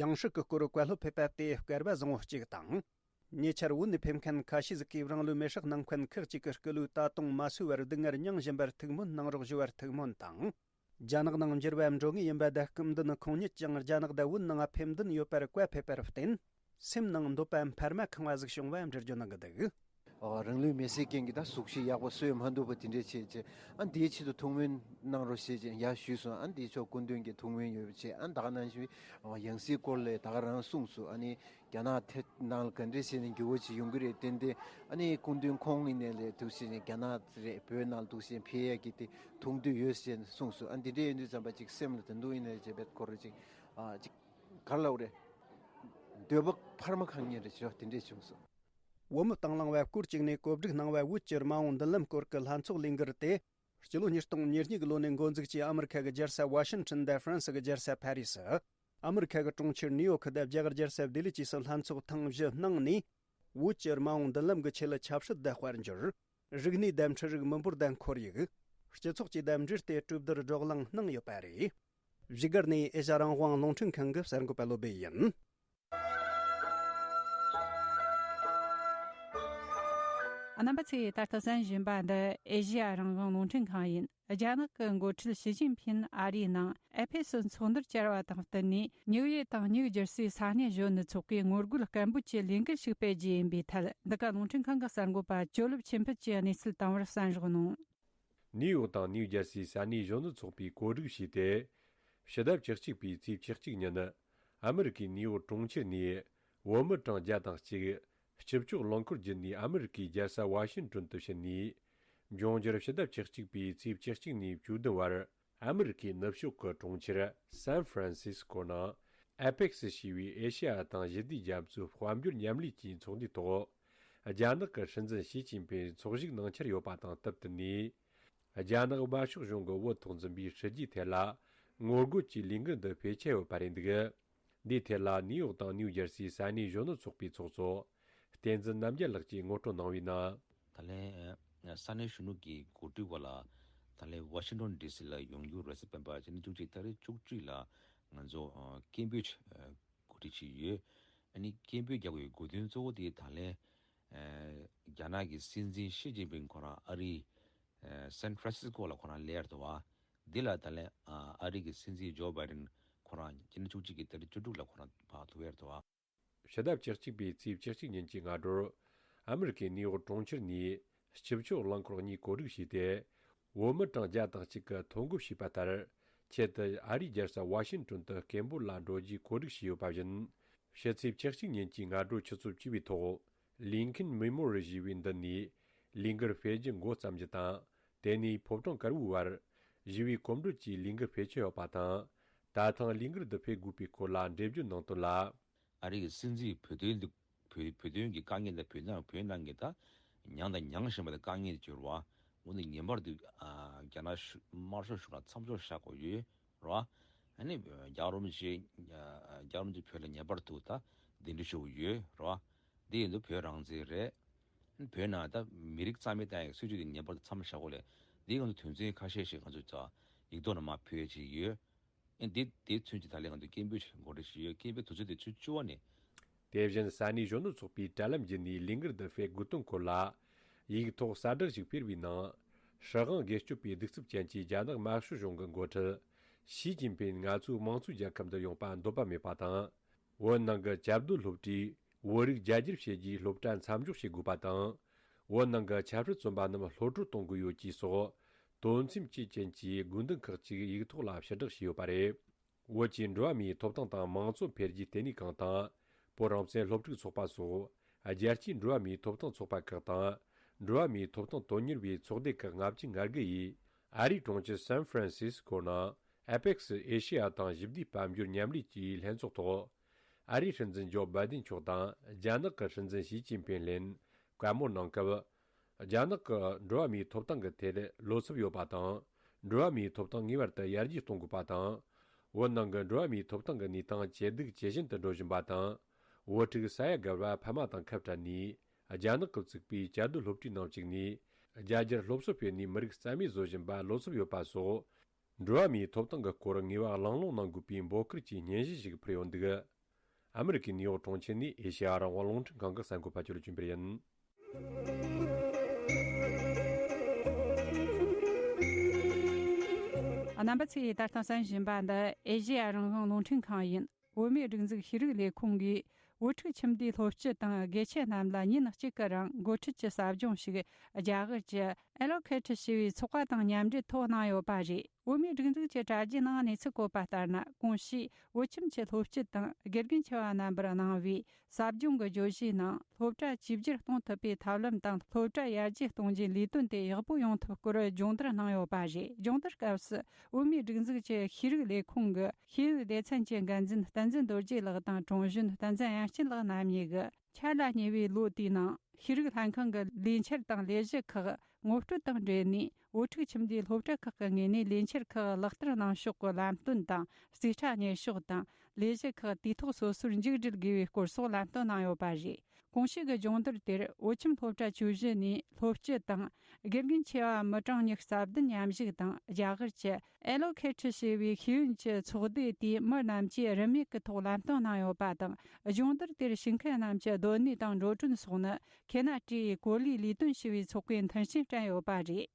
ཡང་སྲིད་ཀྱི་སྐོར་བཀའ་སློབ་ཕེབས་པ་དེ་སྐལ་བ་བཟང་བོ་གཅིག་དང་། ཉེ་ཆར་བོད་ནས་ཕེབས་མཁན་ཁ་ཤས་ཟིག་གིས་རང་ལུས་མེར་སྲེག་གནང་མཁན་ཁག་ཅིག་གི་སྐུ་ལུས་ད་དུང་མ་གསོས་པར་སྡུག་བསྔལ་མྱངས་བཞིན་པར་ཐུགས་སྨོན་གནང་རོགས་ཞུ་བར་ཐུགས་སྨོན་དང་། རྒྱ་ནག་ནང་འགྱུར་བ་འགྲོ་ངེས་ཡིན་པ་དང་། སྐུ་མདུན་ཁོང་ཉིད་ཀྱང་རྒྱ་ནག་དང་བོད་ནང་ཕེབས་འདུན་ཡོད་པར་བཀའ་ཕེབས་པར་བརྟེན། སེམས་ནང་འདོད་པ་འཕར་མ་ཁེངས་པ་ཟིག་བྱུང་བ་འགྲེལ་བརྗོད་གནང་གི་འདུག་ཨ། རང་ལུས་མེར་སྲེག་མཁན་གྱི་ད་གཟུགས་གཞི་ཡག་པོ་གསོས་མ་ཐུབ་པ་དེ་འདྲས་བྱས་བྱས། ཨ། འདིའི་ཆེད་དུ་ཐུགས་སྨོན་གནང་རོགས་ཞེས་བྱས་ཡར་ཞུས་སོང་། ཨ། འདིའི་ཕྱོགས་སྐུ་མདུན་གྱི་ཐུགས་སྨོན་ཡོད་པ་བྱས། ཨ། ད་ག་ནང་བཞིན་ཡང་སྲིད་སྐོར་ལ་ད་ག་རང་གསུངས་སོང་། ཨ་ནི་རྒྱ་ནག་ཐད་ནང་ལ་ག་འདྲས་བྱས་ནས་འགྱུར་བ་ཅིག་ཡོང་གི་རེད། ཏན་ཏན་ཨ་ནི་སྐུ་མདུན་ཁོང་ཡིན་ནའི་ལས་འདུག་བྱས་ནས་རྒྱ་ནག་རེད། བོད་ནང་ལ་འདུག་བྱས་ནས་ཕེབས་ཡས་ཀྱི་དེ་ཐུགས་འདོད་ཡོད་ཟེར་ནས་གསུངས་སོང་། ཨ། འདི་འདྲས་ཡིན་དུས་ཙམ་པ་ཅིག་སེམས་ལ་ད་དུང་ཡིན་ནའི་རྗེ་བེད་ཁོ་ར་ཅིག་ཨ། ཅིག་ག་རེ་ལབ་དགོས་རེད། འདོད་པ་འཕར་མ་གང་ཉིད་རེད་ཅེས་དེ་འདྲས་བྱུང་སོང་། བོད་མི་དང་བླངས་བར་སྐོར་གཅིག་ནས་གོ་སྒྲིག་གནང་བའི་བོད་ཀྱི་རྨ་འོང་མདུན་ལམ་སྐོར་གྱི་ལྷན་ཚོགས་ལས་འགུལ་དེ། སྤྱི་ལོ་ཉིས་སྟོང་ཉེར་གཉིས་ཀྱི་ལོ་ནས་འགོ་འཛུགས་ཀྱིས་ཨ་མི་རི་ཁ་གི་རྒྱལ་ས་ཝ་ཤིང་ཊོན་དང་ཧྥ་རན་སི་གི་རྒྱལ་ས་ཕ་རི་སི། ཨ་མི་རི་ཁ་གི་གྲོང་ཁྱེར་ནིའུ་ཡོག་དང་རྒྱ་གར་རྒྱལ་ས་ལྡི་ལི་བཅས་སུ་ལྷན་ཚོགས་ཐེངས་བཞི་གནང་ནས། བོད་ཀྱི་རྨ་འོང་མདུན་ལམ་གྱི་ཆེད་ལ་ཆབ་སྲིད་དང་དཔལ་འབྱོར། རིག་གནས་དང་འཕྲུལ་རིག། མི་འབོར་དང་ཁོར་ཡུག་སྤྱི་ཚོགས་བཅས་དང་འབྲེལ་ཏེ་གྲོས་བསྡུར་བགྲོ་གླེང་གནང་ཡོད་པ་རེད། བཞུགས་སྒར་ནས་ཨེ་ཤ་ཡ་རང་དབང་རླུང་འཕྲིན་ཁང་གི་གསར་འགོད་པ་བློ་སྦེ་ཡིན། རྣམ་པ་ཚོས་ད་ལྟ་གསན་བཞིན་པ་འདི་ཨེ་ཤ་ཡ་རང་དབང་རླུང་འཕྲིན་ཁང་ཡིན། རྒྱ་ནག་གི་འགོ་ཁྲིད་ཞི་ཅིན་ཕིན་ཨ་རིའི་ནང་ཨེ་ཕེ་སི་ཚོགས་འདུར་བཅར་བ་དང་བསྟུན་ནས། ཉིའུ་ཡེ་དང་ནིའུ་ཇར་སིའི་ས་གནས་གཞོན་ནུ་ཚོགས་པས་ངོ་རྒོལ་སྐད་འབོད་ཀྱི་ལས་འགུལ་ཞིག་སྤེལ་རྒྱུ་ཡིན་པའི་ཐད། འདི་ག་རླུང་འཕྲིན་ཁང་གི་གསར་འགོད་པ་ཇོ་ལེབ་ཆོས་འཕེལ་གྱིས་གནས་ཚུལ་བཏང་བར་གསན་རོགས་གནང་། ནིའུ་ཡོག་དང་ནིའུ་ཇར་སིའི་ས་གནས་གཞོན་ནུ་ཚོགས་པས་གོ་སྒྲིག་བྱས་ཏེ། ཕྱི་ཟླ་བཅུ་གཅིག་པའི་ཚེས་བཅུ་གཅིག་ཉིན། ཨ་མི་རི་ཀའི་ནིའུ་ཡོག་གྲོང་ཁྱེར་ནས་བོད་མི་གྲངས་བརྒྱ་དང་གཅིག་སྤྱི་སྤྱོད་རླངས་འཁོར་བརྒྱུད་ནས་ཨ་མི་རི་ཀའི་རྒྱལ་ས་ཝ་ཤིང་ཊོན་དུ་ཕྱིན་ནས། འབྱུང་འགྱུར་ཕྱི་ཟླ་བཅུ་གཅིག་པའི་ཚེས་བཅུ་གཅིག་ནས་བཅུ་བདུན་བར། ཨ་མི་རི་ཀའི་ནུབ་ཕྱོགས་ཀྱི་གྲོང་ཁྱེར་སན་ཧྥ་རན་སིས་ཀོ་ནང་ཨེ་ཕེག་སི་ཞེས་པའི་ཨེ་ཤེ་ཡ་དང་ཞི་བདེའི་རྒྱ་མཚོའི་དཔལ་འབྱོར་མཉམ་ལས་ཀྱི་ཚོགས་འདུའི་ཐོག་རྒྱ་ནག་གི་སྲིད་འཛིན་ཞི་ཅིན་ཕིང་ཚོགས་ཞུགས་གནང་འཆར་ཡོད་པ་དང་སྟབས་བསྟུན་ནས། རྒྱ་ནག་དམར་ཤོག་གཞུང་གི་བོད་ཐོག་འཛིན་པའི་སྲིད་ཇུས་ཐད་ལ་ངོ་རྒོལ་གྱི་ལས་འགུལ་འདི་སྤེལ་འཆར་ཡོད་པ་རེད་འདུག། འདིའི་ཐད་ལ་ནིའུ་ཡོག་དང་ནིའུ་ཇར་སིའི་ས་གནས་གཞོན་ནུ་ཚོགས་པའི་ཚོགས་གཙོ་བསྟན་འཛིན་རྣམ་རྒྱལ་ལགས་ཀྱིས་ངོ་སྤྲོད་གནང་བའི་ནང་། ད་ལན་ས་གནས་གཞོན་ནུ་གི་གོ་སྒྲིག་འོག་ལ་ད་ལན་ཝ་ཤིང་ཊོན་ཌི་སི་ལ་ཡོང་རྒྱུ་རེད་ཟེར། སྤེན་པ་སྤྱི་ཟླ་བཅུ་གཅིག་ཏ་རིག་བཅུ་གཅིག་ལ་ང་ཚོ་སྐད་འབོད་གོ་སྒྲིག་བྱས་ཡོད། ཨ་ནི་སྐད་འབོད་རྒྱག་དགོས་དགོས་དོན་གཙོ་བོ་དེ་ད་ལན་རྒྱ་ནག་གི་སྲིད་འཛིན་ཞི་ཅིན་ཕིང་ཁོ་རང་ཨ་རིའི་སན་ཧྥ་རན་སིས་ཀོ་ལ་ཁོ་རང་སླེབས་ཡ་རེད་བ། འདི་ལ་ད་ལན་ཨ་རི་གི་སྲིད་འཛིན་ཇོ་བྷའི་ཌེན་ཁོ་རང་སྤྱི་ཟླ་བཅུ་གཅིག་གི་ཏ་རིག་བཅུ་དྲུག་ལ་ཁོ་རང་ཕར་ཐུག་ཡ་རེད་བ། ཕྱི་ཟླ་བཅུ་གཅིག་པའི་ཚེས་བཅུ་གཅིག་ཉིན་གྱི་སྔ་དྲོར། ཨ་མི་རི་ཀའི་ནིའུ་ཡོག་གྲོང་ཁྱེར་ནས་སྤྱི་སྤྱོད་རླངས་འཁོར་གཉིས་གོ་སྒྲིག་བྱས་ཏེ། བོད་མི་གྲངས་བརྒྱ་དང་གཅིག་གིས་ཐོ་འགོད་བྱས་པ་ལྟར། ཆེད་དུ་ཨ་རིའི་རྒྱལ་ས་ཝ་ཤིང་ཊོན་དུ་སྐད་འབོད་ལ་འགྲོ་རྒྱུའི་གོ་སྒྲིག་བྱས་ཡོད་པ་བཞིན། ཕྱི་ཚེས་བཅུ་གཅིག་ཉིན་གྱི་སྔ་དྲོ་ཆུ་ཚོད་བཅུ་པའི་ཐོག་ལིན་ཁིན་མེ་མོ་རི་ཡལ་ཞེས་པའི་མདུན་ནས་ལས་འགུལ་སྤེལ་རྒྱུ་འགོ་བརྩམས་རྒྱུ་དང་། དེ་ནས་ཕོ་བྲང་དཀར་པོའི་བར་ཞི་བའི་གོམ་བགྲོད་ཀྱི་ལས་འགུལ་སྤེལ་འཆར་ཡོད་པ་དང་། ད་ཐེངས་ལས་འགུལ་འདི་སྤེལ་དགོས་པའི་སྐོར་ལ་འགྲེལ་བརྗོད་གནང་དོན་ལ། ཨ་རི་གི་སྲིད་འཛིན་བོད་དོན་འདི་བོད་བོད་དོན་གྱི་དཀའ་ངལ་དང་། བོད་ནང་བོད་ནང་གི་ད་མྱངས་དང་མྱང་བཞིན་པ་དེ་དཀའ་ངལ་དེ་བྱུང་རེད་བ། འོ་ན་ངེས་པར་དུ་ཨ་རྒྱ་ནག་གཞུང་དམར་ཤོག་གཞུང་ལ་མཚམས་འཇོག་བཞག་དགོས་ཡོད་རེད་བ། ཨ་ནི་རྒྱལ་བ་རིན་པོ་ཆེ་རྒྱལ་བ་རིན་པོ་ཆེ་བོད་ལ་ངེས་པར་དུ་ད་གདན་འདྲེན་ཞུ་དགོས་ཡོད་རེད་བ། འདི་ཡིན་དུས་བོད་རང་བཙན་རེད། བོད་ནང་ད་མི་རིགས་རྩ་མེད་གཏོང་ཡག་གི་སྲིད་བྱུས་དེ་ངེས་པར་དུ་མཚམས་བཞག་དགོས་ལས། འདི་ང་ཚོ་དོན་ཚན་ཁ་ཤས་ཤིག་ང་ཚོས་ད་ཡིག་ཐོག་ནས་མར་ཕུལ་ཡ་ཅིག་ཡོད། ཨེ་འདི་དེ་ཚུན་གྱི་ད་ལན་ང་ཚོས་སྐད་འབོད་ཅིག་གོ་སྒྲིག་ཞུས་ཡོད། སྐད་འབོད་དུས་ཚོད་དེ་ཆུ་བཅུ་པ་ནས། དེ་བཞིན་ས་གནས་གཞོན་ནུ་ཚོགས་པའི་དྲ་ལམ་བརྒྱུད་ནས་ལས་འགུལ་འདི་སྤེལ་དགོས་དོན་སྐོར་ལ་ཡིག་ཐོག་གསལ་བསྒྲགས་ཤིག་སྤེལ་བའི་ནང་། སྲིད་དབང་སྒེར་གཅོད་པའི་གདུག་རྩུབ་ཅན་གྱི་རྒྱ་ནག་དམར་ཤོག་གཞུང་གི་འགོ་ཁྲིད་ཞི་ཅིན་ཕིང་ང་ཚོའི་དམངས་གཙོའི་རྒྱལ་ཁབ་འདིར་ཡོང་པ་འདོད་པ་མེད་པ་དང་། བོད་ནང་གི་བཅའ་སྡོད་སློབ་གྲྭས་བོད་རིགས་རྒྱ་སྒྱུར་བྱེད་རྒྱུའི་སློབ་གྲྭ་མཚམས་འཇོག་བྱེད་དགོས་པ་དང་། བོད་ནང་གི་ཆབ་སྲིད་བཙོན་པ་རྣམས་གློད་བཀྲོལ་གཏོང་དགོས་ཡོད་ཅེས་སོགས་དོན་སེམས་བཅས་ཅན་གྱི་དགོས་འདུན་ཁག་ཅིག་ཡིག་ཐོག་ལ་ཕྱིར་བསྒྲགས་བྱས་ཡོད་པ་རེད། བོད་ཀྱི་འགྲོ་བ་མིའི་ཐོབ་ཐང་དང་མང་གཙོ་འཕེལ་རྒྱས་ལྟེ་གནས་ཁང་དང་། བོད་རང་བཙན་སློབ་ཕྲུག་ཚོགས་པ་སོགས་རྒྱལ་སྤྱིའི་འགྲོ་བ་མིའི་ཐོབ་ཐང་ཚོགས་པ་ཁག་དང་། འགྲོ་བ་མིའི་ཐོབ་ཐང་དོན་གཉེར་བའི་ཚོགས་སྡེ་ཁག་ལྔ་བཅུ་ང་དགུ་ཡིས། ཨ་རིའི་གྲོང་ཁྱེར་སན་ཧྥ་རན་སིས་ཀོ་ནང་ཨེ་པེག་སི་ཨེ་ཤེ་ཡ་དང་ཞི་བདེའི་དཔལ་འབྱོར་མཉམ་ལས་ཀྱི་ལྷན་ཚོགས་ཐོག་ཨ་རིའི་སྲིད་འཛིན་ཇོ་བྷའི་ཌེན་མཆོག་དང་རྒྱ་ནག་གི་སྲིད་འཛིན་ཞི་ཅིན་ཕིང་ལྷན་བཀའ་མོལ་གནང་སྐབས། རྒྱ་ནག་གི་འགྲོ་བ་མིའི་ཐོབ་ཐང་གི་ཐད་བློ་འཚབ་ཡོད་པ་དང་། འགྲོ་བ་མིའི་ཐོབ་ཐང་ངེས་པར་དུ་ཡར་རྒྱས་གཏོང་དགོས་པ་དང་། བོད་ནང་གི་འགྲོ་བ་མིའི་ཐོབ་ཐང་གི་གནས་སྟངས་ཇེ་སྡུག་ཇེ་ཞན་དུ་འགྲོ་བཞིན་པ་དང་། བོད་ཕྲུག་ས་ཡ་བརྒལ་བ་ཕ་མ་དང་ཁ་བྲལ་ནས། རྒྱ་ནག་གིས་བཙུགས་པའི་བཅའ་སྡོད་སློབ་གྲྭའི་ནང་བཅུག་ནས། རྒྱ་སྒྱུར་སློབ་གསོ་སྤེལ་ནས་མི་རིགས་རྩ་མེད་བཟོ་བཞིན་པར་བློ་འཚབ་ཡོད་པ་སོགས། འགྲོ་བ་མིའི་ཐོབ་ཐང་གི་སྐོར་ངེས་པར་གླེང་སློང་གནང་དགོས་པའི་འབོད་སྐུལ་གྱི་སྙན་ཞུ་ཞིག་ཕུལ་ཡོད་འདུག། ཨ་མི་རི་ཀའི་ནིའུ་ཡོག་གྲོང་ཁྱེར་ནས་ཨེ་ཤེ་ཡ་རང་དབང་རླུང་འཕྲིན་ཁང་གི་གསར་འགོད་པ་ཅོ་ལེ་ཅུན་པེར་ཡིན། རྣམ་པ་ཚོས་ད་ལྟ་གསན་བཞིན་པ་འདི་ཨེ་ཤེ་ཡ་རང་དབང་རླུང་འཕྲིན་ཁང་ཡིན། བོད་མིའི་སྒྲིག་འཛུགས་ཤེས་རིག་ལས་ཁུངས་ཀྱིས་ བུ་ཕྲུག་ཁྱིམ་སྡེའི་སློབ་སྤྱི་དང་དགེ་ཆེ་རྣམས་ལ་ཉིན་གཅིག་གི་རིང་འགོ་ཁྲིད་ཀྱི་ཟབ་སྦྱོང་ཞིག་རྒྱ་གར་གྱི་ཨེ་ལོ་ཁེ་ཁྲི་ཞེས་པའི་ཚོགས་པ་དང་མཉམ་འབྲེལ་ཐོག་གནང་ཡོད་པ་རེད། བོད་མིའི་སྒྲིག་འཛུགས་ཀྱི་དྲ་རྒྱའི་ནང་གནས་ཚུལ་བཀོད་པ་ལྟར་ན། གོང་ཞུས་བོད་ཁྱིམ་གྱི་སློབ་སྤྱི་དང་དགེ་རྒན་ཆེ་བ་རྣམ་པར་གནང་བའི་ཟབ་སྦྱོང་གི་བརྗོད་གཞིའི་ནང་སློབ་གྲྭ་བཅོས་བསྒྱུར་གཏོང་ཐུབ་པའི་ཐབས་ལམ་དང་། སློབ་གྲྭ་ཡར་རྒྱས་གཏོང་རྒྱུའི་ལས་དོན་དེ་ཡག་པོ་ཡོང་ཐབས་སྐོར་སྦྱོང་བརྡར་གནང་ཡོད་པ་རེད། སྦྱོང་བརྡར་སྐབས་སུ་བོད་མིའི་སྒྲིག་འཛུགས་ཀྱི་ཤེས་རིག་ལས་ཁུངས་ཀྱི་ཤེས་ཡོན་སྡེ་ཚན་གྱི་འགན་འཛིན་བསྟན་འཛིན་རྡོ་རྗེ་ལགས་དང་། དྲུང་གཞོན་བསྟན་འཛིན་དབྱངས་ཅན་ལགས་རྣམ་གཉིས་ཀྱིས། འཆར་ལ་ཉེ་བའི་ལོ་དེའི་ནང་ཤེས་རིག་ལྷན་ཁང་གི་ལས་འཆར་དང་ལས་གཞི་ཁག་ངོ་སྤྲོད་དང་འབྲེལ་ནས། བུ་ཕྲུག་ཁྱིམ་སྡེའི་སློབ་གྲྭ་ཁག་གི་ངོས་ནས་ལས་འཆར་ཁག་ལག་བསྟར་གནང་ཕྱོགས་ཀྱི་ལམ་སྟོན་དང་། རྩིས་ཁྲ་གཉེར་ཕྱོགས་དང་། ལས་གཞི་ཁག་དུས་ཐོག་སོ་སོར་མཇུག་སྒྲིལ་དགོས་པའི་སྐོར་སོགས་ལམ་སྟོན་གནང་ཡོད་པ་རེད། གོང་ཞུས་ཀྱི་སྦྱོང་བརྡར་དེར་བོད་ཁྱིམ་སློབ་གྲྭ་བཅུ་བཞི་ནས་སློབ་སྤྱི་དང་། དགེ་རྒན་ཆེ་བ་མི་གྲངས་ཉི་ཤུ་རྩ་བདུན་མཉམ་ཞུགས་དང་། རྒྱ་གར་གྱི་ཨེ་ལོ་ཁེ་ཁྲི་ཞེས་པའི་ཤེས་ཡོན་གྱི་ཚོགས་སྡེ་དེའི་མི་རྣམས་ཀྱིས་རིན་མེད་ཀྱི་ཐོག་ལམ་སྟོན་གནང་ཡོད་པ་དང་། སྦྱོང་བརྡར་དེར་ཞུགས་མཁན་རྣམས་ཀྱི་སྡོད་གནས་དང་འགྲོ་གྲོན་སོགས་ནི་ཁེ་ན་ཏྲིའི་གོ་ལའི་ལས་དོན་ཞེས་པའི་ཚོགས་པས་མཐུན་རྐྱེན་བསྐྲུན་ཡོད་པ་རེད།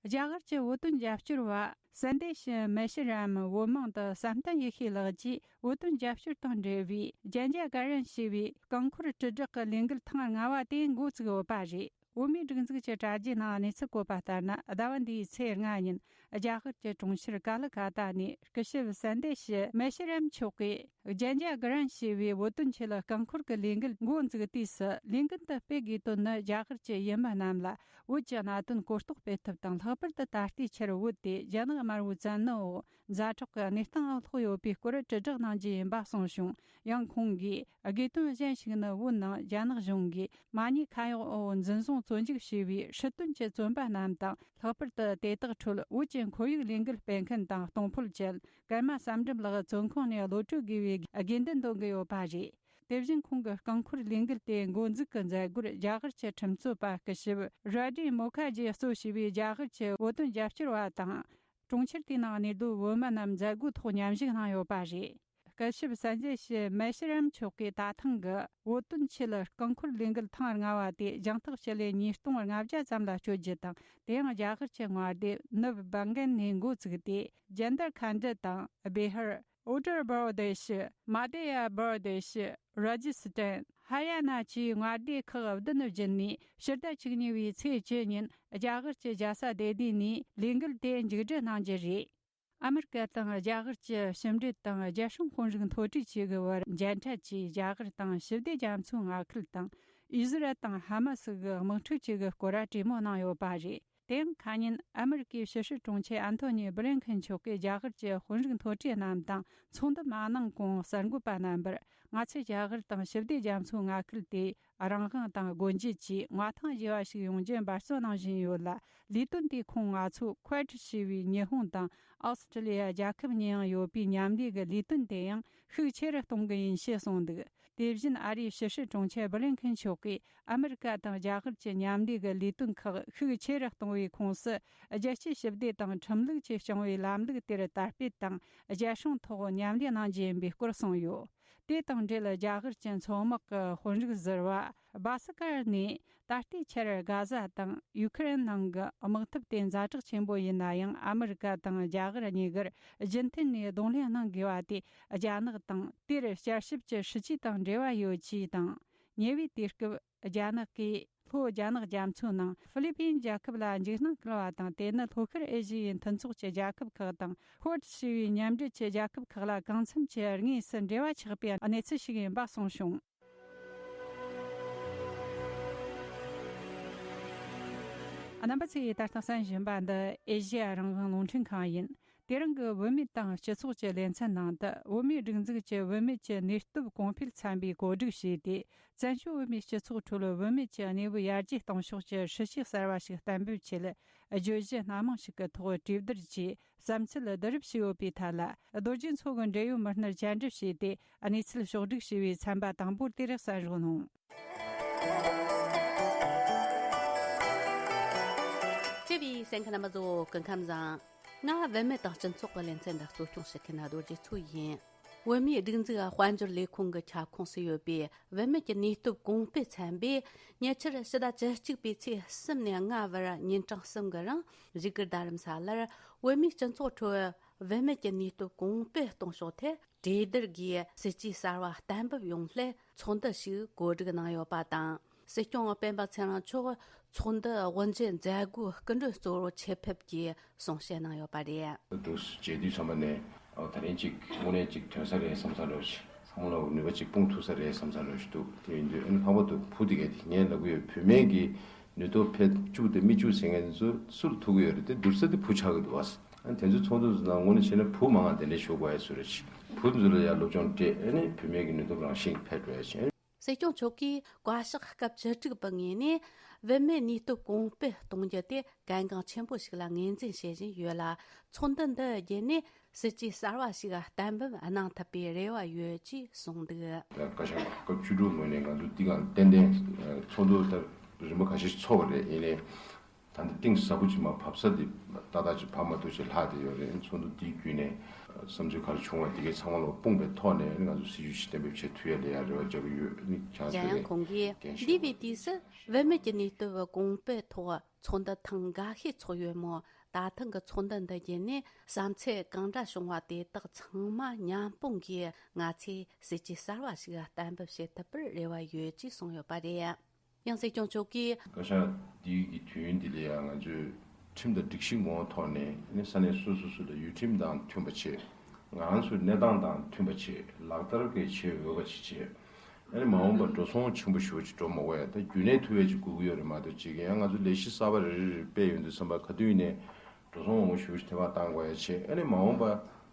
རྒྱ་གར་གྱི་བོད་དོན་རྒྱབ་སྐྱོར་བ་སན་དེ་ཤི་མེ་ཤི་རམ་བོད་མིང་དུ་བསམ་གཏན་ཡེ་ཤེས་ལགས་ཀྱིས། བོད་དོན་རྒྱབ་སྐྱོར་དང་འབྲེལ་བའི་རྒྱན་ཆ་ག་རན་ཞེས་པའི་རྐང་འཁོར་དྲིལ་བསྒྲགས་ཀྱི་ལས་འགུལ་ཐེངས་ལྔ་བ་དེ་འགོ་བཙུགས་ཡོད་པ་རེད། བོད་མིའི་སྒྲིག་འཛུགས་ཀྱི་དྲ་རྒྱའི་ནང་གནས་ཚུལ་བཀོད་པ་ལྟར་ན། ཟླ་བ་འདིའི་ཚེས་ལྔ་ཉིན་རྒྱ་གར་གྱི་གྲོང་ཁྱེར་ཀ་ལི་ཀ་ཏ་ནས་སྐུ་ཞབས་སན་དེ་ཤི་མེ་ཤི་རམ་མཆོག་གིས་རྒྱན་ཆ་ག་རན་ཞེས་པའི་བོད་དོན་ཆེད་རྐང་འཁོར་གྱི་ལས་འགུལ་འགོ་འཛུགས་དུས་སུ། ལས་འགུལ་འདི་སྤེལ་དགོས་དོན་ནི། རྒྱ་གར་གྱི་ཡུལ་མི་རྣམས་ལ་བོད་ཀྱི་གནད་དོན་གོ་རྟོགས་སྤེལ་ཐབས་དང་། ལྷག་པར་དུ་ད་ལྟའི་ཆར་བོད་དེ་རྒྱ་ནག་དམར་པོའི་བཙན་གནོན་འོག་ཛ་དྲག་གི་གནས་སྟངས་ལ་ལྷུང་ཡོད་པའི་སྐོར་དྲིལ་བསྒྲགས་གནང་རྒྱུ་ཡིན་པ་གསུངས་བྱུང་། ཡང་ཁོང་གིས། དགོས་དོན་གཞན་ཞིག་ནི། བོད་ནང་རྒྱ་ནག་གཞུང་གིས་མ་ཉེས་ཁ་གཡོག་འོག་འཛིན་བཟུང་བཙོན་འཇུག་བྱས་པའི་སྲིད་དོན་གྱི་བཙོན་པ་རྣམས་དང་། ལྷག་པར་དུ་དེ་དག་ཁྲོད་བོད་ཀྱི་ཁོར་ཡུག་ལས་འགུལ་སྤེལ་མཁན་དང་གཏོང་ཕོད་ཅན་ཀརྨ་བསམ་འགྲུབ་ལགས་བཙོན་ཁང་ནས་གློད་གྲོལ་དགོས་པའི་དགོས་འདུན་འདོན་གྱི་ཡོད་པ་རེད། དེ་བཞིན་ཁོང་གི་རྐང་འཁོར་ལས་འགུལ་དེ་འགོ་འཛུགས་ཀྱི་མཛད་སྒོར་རྒྱ་གར་གྱི་ཁྲིམས་རྩོད་པ་སྐུ་ཞབས་ར་ཌི་མོ་ཁ་ཇི་གཙོ་བྱས་པའི་རྒྱ་གར་གྱི་བོད་དོན་རྒྱབ་སྐྱོར་བ་དང་། གྲོང་ཁྱེར་དེའི་ནང་གནས་སྡོད་བོད་མི་རྣམས་མཛད་སྒོའི་ཐོག་མཉམ་ཞུགས་གནང་ཡོད་པ་རེད། སྐུ་ཞབས་སན་ཇེ་ཤི་མེ་ཤི་རམ་མཆོག་གིས་ད་ཐེངས་ཀྱི་བོད་དོན་ཆེད་རྐང་འཁོར་ལས་འགུལ་ཐེངས་ལྔ་བ་དེ་རྒྱང་ཐག་ཕྱི་ལེ་ཉིས་སྟོང་ལྔ་བརྒྱ་ཙམ་ལ་སྤྱོད་རྒྱུ་དང་། དེ་ཡང་རྒྱ་གར་གྱི་མངའ་སྡེ་ནུབ་བྷང་གན་ནས་འགོ་བཙུགས་ཏེ། ཇན་དར་ཁན་ཌི་དང་། བེ་ཧར། ཨུ་ཏར་པར་དེ་ཤི། མ་དེ་ཡ་པར་དེ་ཤི། ར་ཇི་སི་ཏན། ཧ་རི་ཡ་ན་བཅས་མངའ་སྡེ་ཁག་བདུན་བརྒྱུད་ནས་ཕྱི་ཟླ་བཅུ་གཉིས་པའི་ཚེས་བཅུ་ཉིན་རྒྱ་གར་གྱི་རྒྱལ་ས་ལྡི་ལི་ནས་ལས་འགུལ་དེ་མཇུག་སྒྲིལ་གནང་རྒྱུ་རེད། ཨ་མི་རི་ཀ་དང་རྒྱ་གར་གྱི་ཕྱི་འབྲེལ་དང་རྒྱལ་སྲུང་དཔོན་རིགས་མཐོ་གྲས་བཅས་ཀྱི་བར་མཇལ་འཕྲད་ཀྱིས། རྒྱ་གར་དང་ཞི་བདེ་རྒྱ་མཚོའི་མངའ་ཁུལ་དང་། ཨི་ཟི་རལ་དང་ཧ་མ་སི་གི་དམག་འཁྲུག་བཅས་ཀྱི་སྐོར་གྲོས་མོལ་གནང་ཡོད་པ་རེད། དེ་ཡང་ཁ་ཉིན་ཨ་མི་རི་ཀའི་ཕྱི་སྲིད་དྲུང་ཆེ་ཨན་ཐོ་ནི་བྷི་ལིན་ཁན་མཆོག་གིས་རྒྱ་གར་གྱི་དཔོན་རིགས་མཐོ་གྲས་རྣམས་དང་ཚོགས་འདུ་མ་གནང་གོང་གསར་འགོད་པ་རྣམ་པར། ང་ཚོས་རྒྱ་གར་དང་ཞི་བདེ་རྒྱ་མཚོའི་མངའ་ཁུལ་དེ་རང་དབང་དང་སྒོ་འབྱེད་ཀྱིས་མངའ་ཐང་རྒྱས་པ་ཞིག་ཡོང་རྒྱུ་འབད་བརྩོན་གནང་བཞིན་ཡོད་ལ། ལས་དོན་དེས་ཁོང་ང་ཚོ་ཁོ་ཝེད་ཞེས་པའི་ཉི་ཧོང་དང་ཨོ་སི་ཀྲི་ལི་ཡ་རྒྱལ་ཁབ་གཉིས་ཡང་ཡོད་པའི་མཉམ་ལས་ཀྱི་ལས་དོན་དེ་ཡང་ཤུགས་ཆེ་རུ་གཏོང་གི་ཡིན་ཞེས་གསུངས་འདུག་དེ་བཞིན་ཨ་རིའི་ཕྱི་སྲིད་དྲུང་ཆེ་བྷི་ལིན་ཁན་མཆོག་གིས། ཨ་མི་རི་ཀ་དང་རྒྱ་གར་གྱི་མཉམ་ལས་ཀྱི་ལས་དོན་ཁག་ཤུགས་ཆེ་རུ་གཏོང་བའི་ཁོངས་སུ། རྒྱལ་སྤྱིའི་ཞི་བདེ་དང་ཁྲིམས་ལུགས་ཀྱིས་སྐྱོང་བའི་ལམ་ལུགས་དེར་དར་སྤེལ་དང་རྒྱལ་སྲུང་ཐོག་མཉམ་ལས་གནང་རྒྱུ་ཡིན་པའི་སྐོར་གསུངས་ཡོད། དེ་དང་འབྲེལ། རྒྱ་གར་གྱི་མཚོ་དམག་གི་དཔོན་རིགས་ཟུར་པ་བྷ་སི་ཀར་ནས། ད་ལྟའི་ཆར་གྷ་ཟ་དང་ཡུ་ཁུ་རེན་ནང་གི་དམག་འཐབ་དེ་ཛ་དྲག་ཆེན་པོ་ཡིན་ན་ཡང་། ཨ་མི་རི་ཀ་དང་རྒྱ་གར་གཉིས་ཀར་རྒྱུན་མཐུད་ནས་གདོང་ལེན་གནང་དགོས་པ་དེ། རྒྱ་ནག་དང་དེར་བསྐྱར་ཞིབ་ཀྱི་སྲིད་ཇུས་དང་འབྲེལ་བ་ཡོད་ཅེས་དང་། ཉེ་བའི་དུས་སྐབས། རྒྱ་ནག་གིས་ལྷོ་རྒྱ་ནག་རྒྱ་མཚོའི་ནང་ཧྥི་ལི་པིན་རྒྱལ་ཁབ་ལ་འཇིགས་སྣང་སྐུལ་བ་དང་། དེ་ནི་ལྷོ་ཤར་ཨེ་ཤི་ཡའི་མཐུན་ཚོགས་ཀྱི་རྒྱལ་ཁབ་ཁག་དང་། ཁོ་ཝེད་ཞེས་པའི་མཉམ་འབྲེལ་གྱི་རྒྱལ་ཁབ་ཁག་ལ་གང་འཚམ་གྱི་དངོས་སུ་འབྲེལ་བ་ཆགས་པའི་གནས་ཚུལ་ཞིག་ཡིན་པ་གསུངས་བྱུང་། རྣམ་པ་ཚོས་ད་ལྟ་གསན་བཞིན་པ་འདི་ཨེ་ཤེ་ཡ་རང་དབང་རླུང་འཕྲིན་ཁང་ཡིན། དེ་རིང་གི་བུད་མེད་དང་སྤྱི་ཚོགས་ཀྱི་ལེ་ཚན་ནང་དུ། བོད་མིའི་སྒྲིག་འཛུགས་ཀྱིས་བུད་མེད་ཀྱི་ནུས་སྟོབས་གོང་འཕེལ་ཚན་པས་གོ་སྒྲིག་བྱས་ཏེ། བཙན་བྱོལ་བོད་མིའི་སྤྱི་ཚོགས་ཁྲོད་བུད་མེད་ཀྱི་གནས་བབ་ཡར་རྒྱས་གཏོང་ཕྱོགས་ཀྱི་སྲིད་བྱུས་གསར་བ་ཞིག་གཏན་འབེབས་ཆེད། བརྗོད་གཞི་སྣ་མང་ཞིག་གི་ཐོག་གྲོས་བསྡུར་གྱིས་བསམ་ཚུལ་བསྡུ་རུབ་བྱས་ཡོད་པའི་ཐད་ལ། རྡོ་རྗེ་མཚོ་གི་འབྲེལ་ཡོད་མི་སྣར་བཅར་འདྲི་བྱས་ཏེ། གནས་ཚུལ་ཕྱོགས་བསྒྲིགས་བྱས་པའི་ཚན་པ་དང་པོ་དེ་རེད། གསན་རོགས་གནང་། བཅུ་བའི་གསན་མཁན་རྣམ་པ་ཚོ་སྐུ་ཁམས་བཟང་། ང་བུད་མེད་དང་སྤྱི་ཚོགས་ཀྱི་ལེ་ཚན་འདི་གཙོ་སྐྱོང་བྱེད་མཁན་རྡོ་རྗེ་མཚོ་ཡིན། བོད་མིའི་སྒྲིག་འཛུགས་དཔལ་འབྱོར་ལས་ཁུངས་ཀྱི་ཁྱབ་ཁོངས་སུ་ཡོད་པའི་བུད་མེད་ཀྱི་ནུས་སྟོབས་གོང་སྤེལ་ཚན་པས། ཉེ་ཆར་ཕྱི་ཟླ་བཅུ་གཅིག་པའི་ཚེས་གསུམ་ནས་ལྔ་བར་ཉིན་གྲངས་གསུམ་གྱི་རིང་བཞུགས་སྒར་རྡ་རམ་ས་ལར་བོད་མིའི་སྤྱི་ཚོགས་ཁྲོད་བུད་མེད་ཀྱི་ནུས་སྟོབས་གོང་སྤེལ་གཏོང་ཕྱོགས་ཐད་ གྲོས་བསྡུར་སྒོས་སྲིད་ཇུས་གསར་བ་གཏན་འབེབས་ཡོང་སླད་ཚོགས་འདུ་ཞིག་གོ་སྒྲིག་གནང་ཡོད་པ་དང་། སྲིད་སྐྱོང་སྤེན་པ་ཚེ་རིང་མཆོག་ཚོགས་འདུ་དབུ་འབྱེད་མཛད་སྒོའི་སྐུ་མགྲོན་གཙོ་བོར་ཆེད་ཕེབས་ཀྱིས་གསུང་བཤད་གནང་ཡོད་པ་རེད། འདུག་མཇལ་དུས་ཚང་མ་ནས་ཨ་ད་རིང་ཅིག་དངོས་གནས་ཅིག་ཐོན་ས་རེད་བསམ་ས་འདྲ་བོ་ཞིག་ཚང་མ་ལ་ནུས་པ་ཅིག་སྤུངས་ཐུབ་ས་རེད་བསམ་ས་འདྲ་བོ་ཞིག་འདུག་དེ་ཡིན་དུས་ཨ་ནི་ལྷག་པར་དུ་བུ་དེ་གས་དེ་ངས་ལབ་གི་ཡོད། བུད་མེད་ཀྱི་ནུས་སྟོབས་འཕེལ་བཅུག་དང་མི་བཅུག་ཟེར་མཁན་ཚོ་སུ་ལ་ཐུག་གི་ཡོད་རེད། དེ་བསྡུར་ས་དེ་བུ་ཆགས་ཀྱི་འདུག་བ། ཨ་ནི་དེ་ཚོའི་ཚོགས་འདུ་ནང་དངོས་གནས་བྱས་ན་བུ་མང་བ་དེ་འདྲ་ཞུགས་དགོས་ཡ་བཟོ་རེད། བུ་ཚོ་ལ་ཡ་སློབ་སྦྱོང་སྤྲད། ཨ་ནི་བུད་མེད་ཀྱི་ནུས་སྟོབས་རང་བཞིན་འཕེལ་འགྲོ་ཡ་བྱས། སྲིད་སྐྱོང་མཆོག་གིས་བཀའ་ཤག་སྐབས་བཅུ་དྲུག་པའི་ངོས་ནས་བུད་མེད་ནུས་སྟོབས་གོང་སྤེལ་གཏོང་རྒྱུ་དེ་གལ་འགངས་ཆེན་པོ་ཞིག་ལ་ངོས་འཛིན་བྱེད་བཞིན་ཡོད་ལ། ཚོགས་འདུ་འདི་བརྒྱུད་ནས་སྲིད་ཇུས་གསར་བ་ཞིག་གཏན་འབེབས་གནང་ཐུབ་པའི་རེ་བ་ཡོད་ཅེས་གསུངས་འདུག་བཀའ་ཤག་སྐབས་བཅུ་དྲུག་ངོས་ནས་ང་ཚོ་འདི་ག་ཏན་ཏན་ཚོགས་འདུ་ད་རིམ་པ་ཁ་ཤས་ཤིག་ཚོགས་པ་རེད། ཡིན་ནའི། ད་ལྟ་གཏིང་ཟབ་པོ་ཅིག་མར་བབས་ས་འདི་ཏག་ཏག་ཅིག་བབས་མ་ཐུབ་ཅིག་ལྷག་བསྡད་ཡོད་རེད། ཚོགས་འདུ་འདིའི་བརྒྱུད་ནས་བསམ་ཚུལ་ག་རེ་བྱུང་བ་འདི་གའི་ཚང་མ་ལ་སྤུངས་པའི་ཐོག་ནས་ང་ཚོ་སྲིད་ཇུས་ཤིག་གཏན་འབེབས་བྱེད་ཐུབ་ཡ་ལ་ཡ་རེ་བ་རྒྱག་གི་ཡོད། ནི་ཆང་གཞན་ཚོད་ཡང་ཁོང་གིས་འགན་འདི་ཤེས་བའི་དུས་སུ་བུད་མེད་ཀྱི་ནུས་སྟོབས་གོང་སྤེལ་ཐོག་ཚོགས་འདུ་ཐེངས་འགའ་ཤས་ཚོགས་ཡོད་མོད། ད་ཐེངས་ཀྱི་ཚོགས་འདུ་འདི་བརྒྱུད་ནས་བསམ་ཚུལ་གང་འདྲ་བྱུང་བ་དེ་དག་ཚང་མ་མཉམ་སྤུངས་ཀྱིས་ང་ཚོས་སྲིད་ཇུས་གསར་བ་ཞིག་གཏན་འབེབས་བྱེད་ཐུབ་པར་རེ་བ་ཡོད་ཅེས་གསུངས་ཡོད་པ་རེད། ཡང་སྲིད་སྐྱོང་མཆོག་གིས། བཀའ་ཤག་འདིའི་གི་དུས་ཡུན་འདི་ལ་ཡང་ང་ཚོས་ཁྲིམས་དང་སྒྲིག་གཞི་ངོ་བོ་ཐོག་ནས་ནི་ས་གནས་སོ་སོ་སོ་ལ་ཡུལ་ཁྲིམས་དང་མཐུན་པ་བྱེད། ང་རང་ཚོའི་གནས་སྟངས་དང་མཐུན་པ་བྱེད། ལག་བསྟར་གྱི་བྱེད་འོས་པ་ཅིག་བྱེད། ཨ་ནི་མ་འོངས་པར་འགྲོ་སོང་ཆེན་པོ་ཞེ་པོ་ཅིག་འགྲོ་མ་དགོས་ཡ། ད་རྒྱུན་གནས་ཐུབ་ཡ་ཅིག་དགོས་ཀྱི་ཡོད་རེད་མ་གཏོགས། ཅིག་ཡང་ང་ཚོ་ལས་གཞི་གསར་པ་རེ་རེ་རེ་སྤེལ་ཡོང་དུས་ཙམ་པ་ག་དུས་ཡིན་ནའི་འགྲོ་སོང་མང་པོ་ཞེ་པོ་ཅིག་ཐེ་བ་བཏང་དགོས་ཡ་བྱེད། ཨ་ནི་མ་འོངས་པ་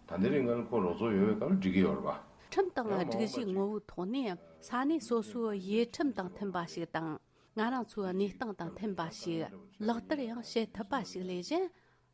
ད་ལྟའི་རིང་ང་ལ་ཁོ་རོགས་ཚོགས་ཡོད་པའི་སྐབས་ལ་འགྲིག་གི་ཡོད་རེད་པ། ཁྲིམས་དང་སྒྲིག་གཞི་ངོ་བོའི་ཐོག་ནས་ས་གནས་སོ་སོའི་ཡུལ་ཁྲིམས་དང་མཐུན་པ་ཞིག་དང་། ང་རང་ཚོའི་གནས་སྟངས་དང་མཐུན་པ་ཞིག་ལག་བསྟར་ཡང་བྱེད་ཐུབ་པ་ཞིག་ལས་གཞན།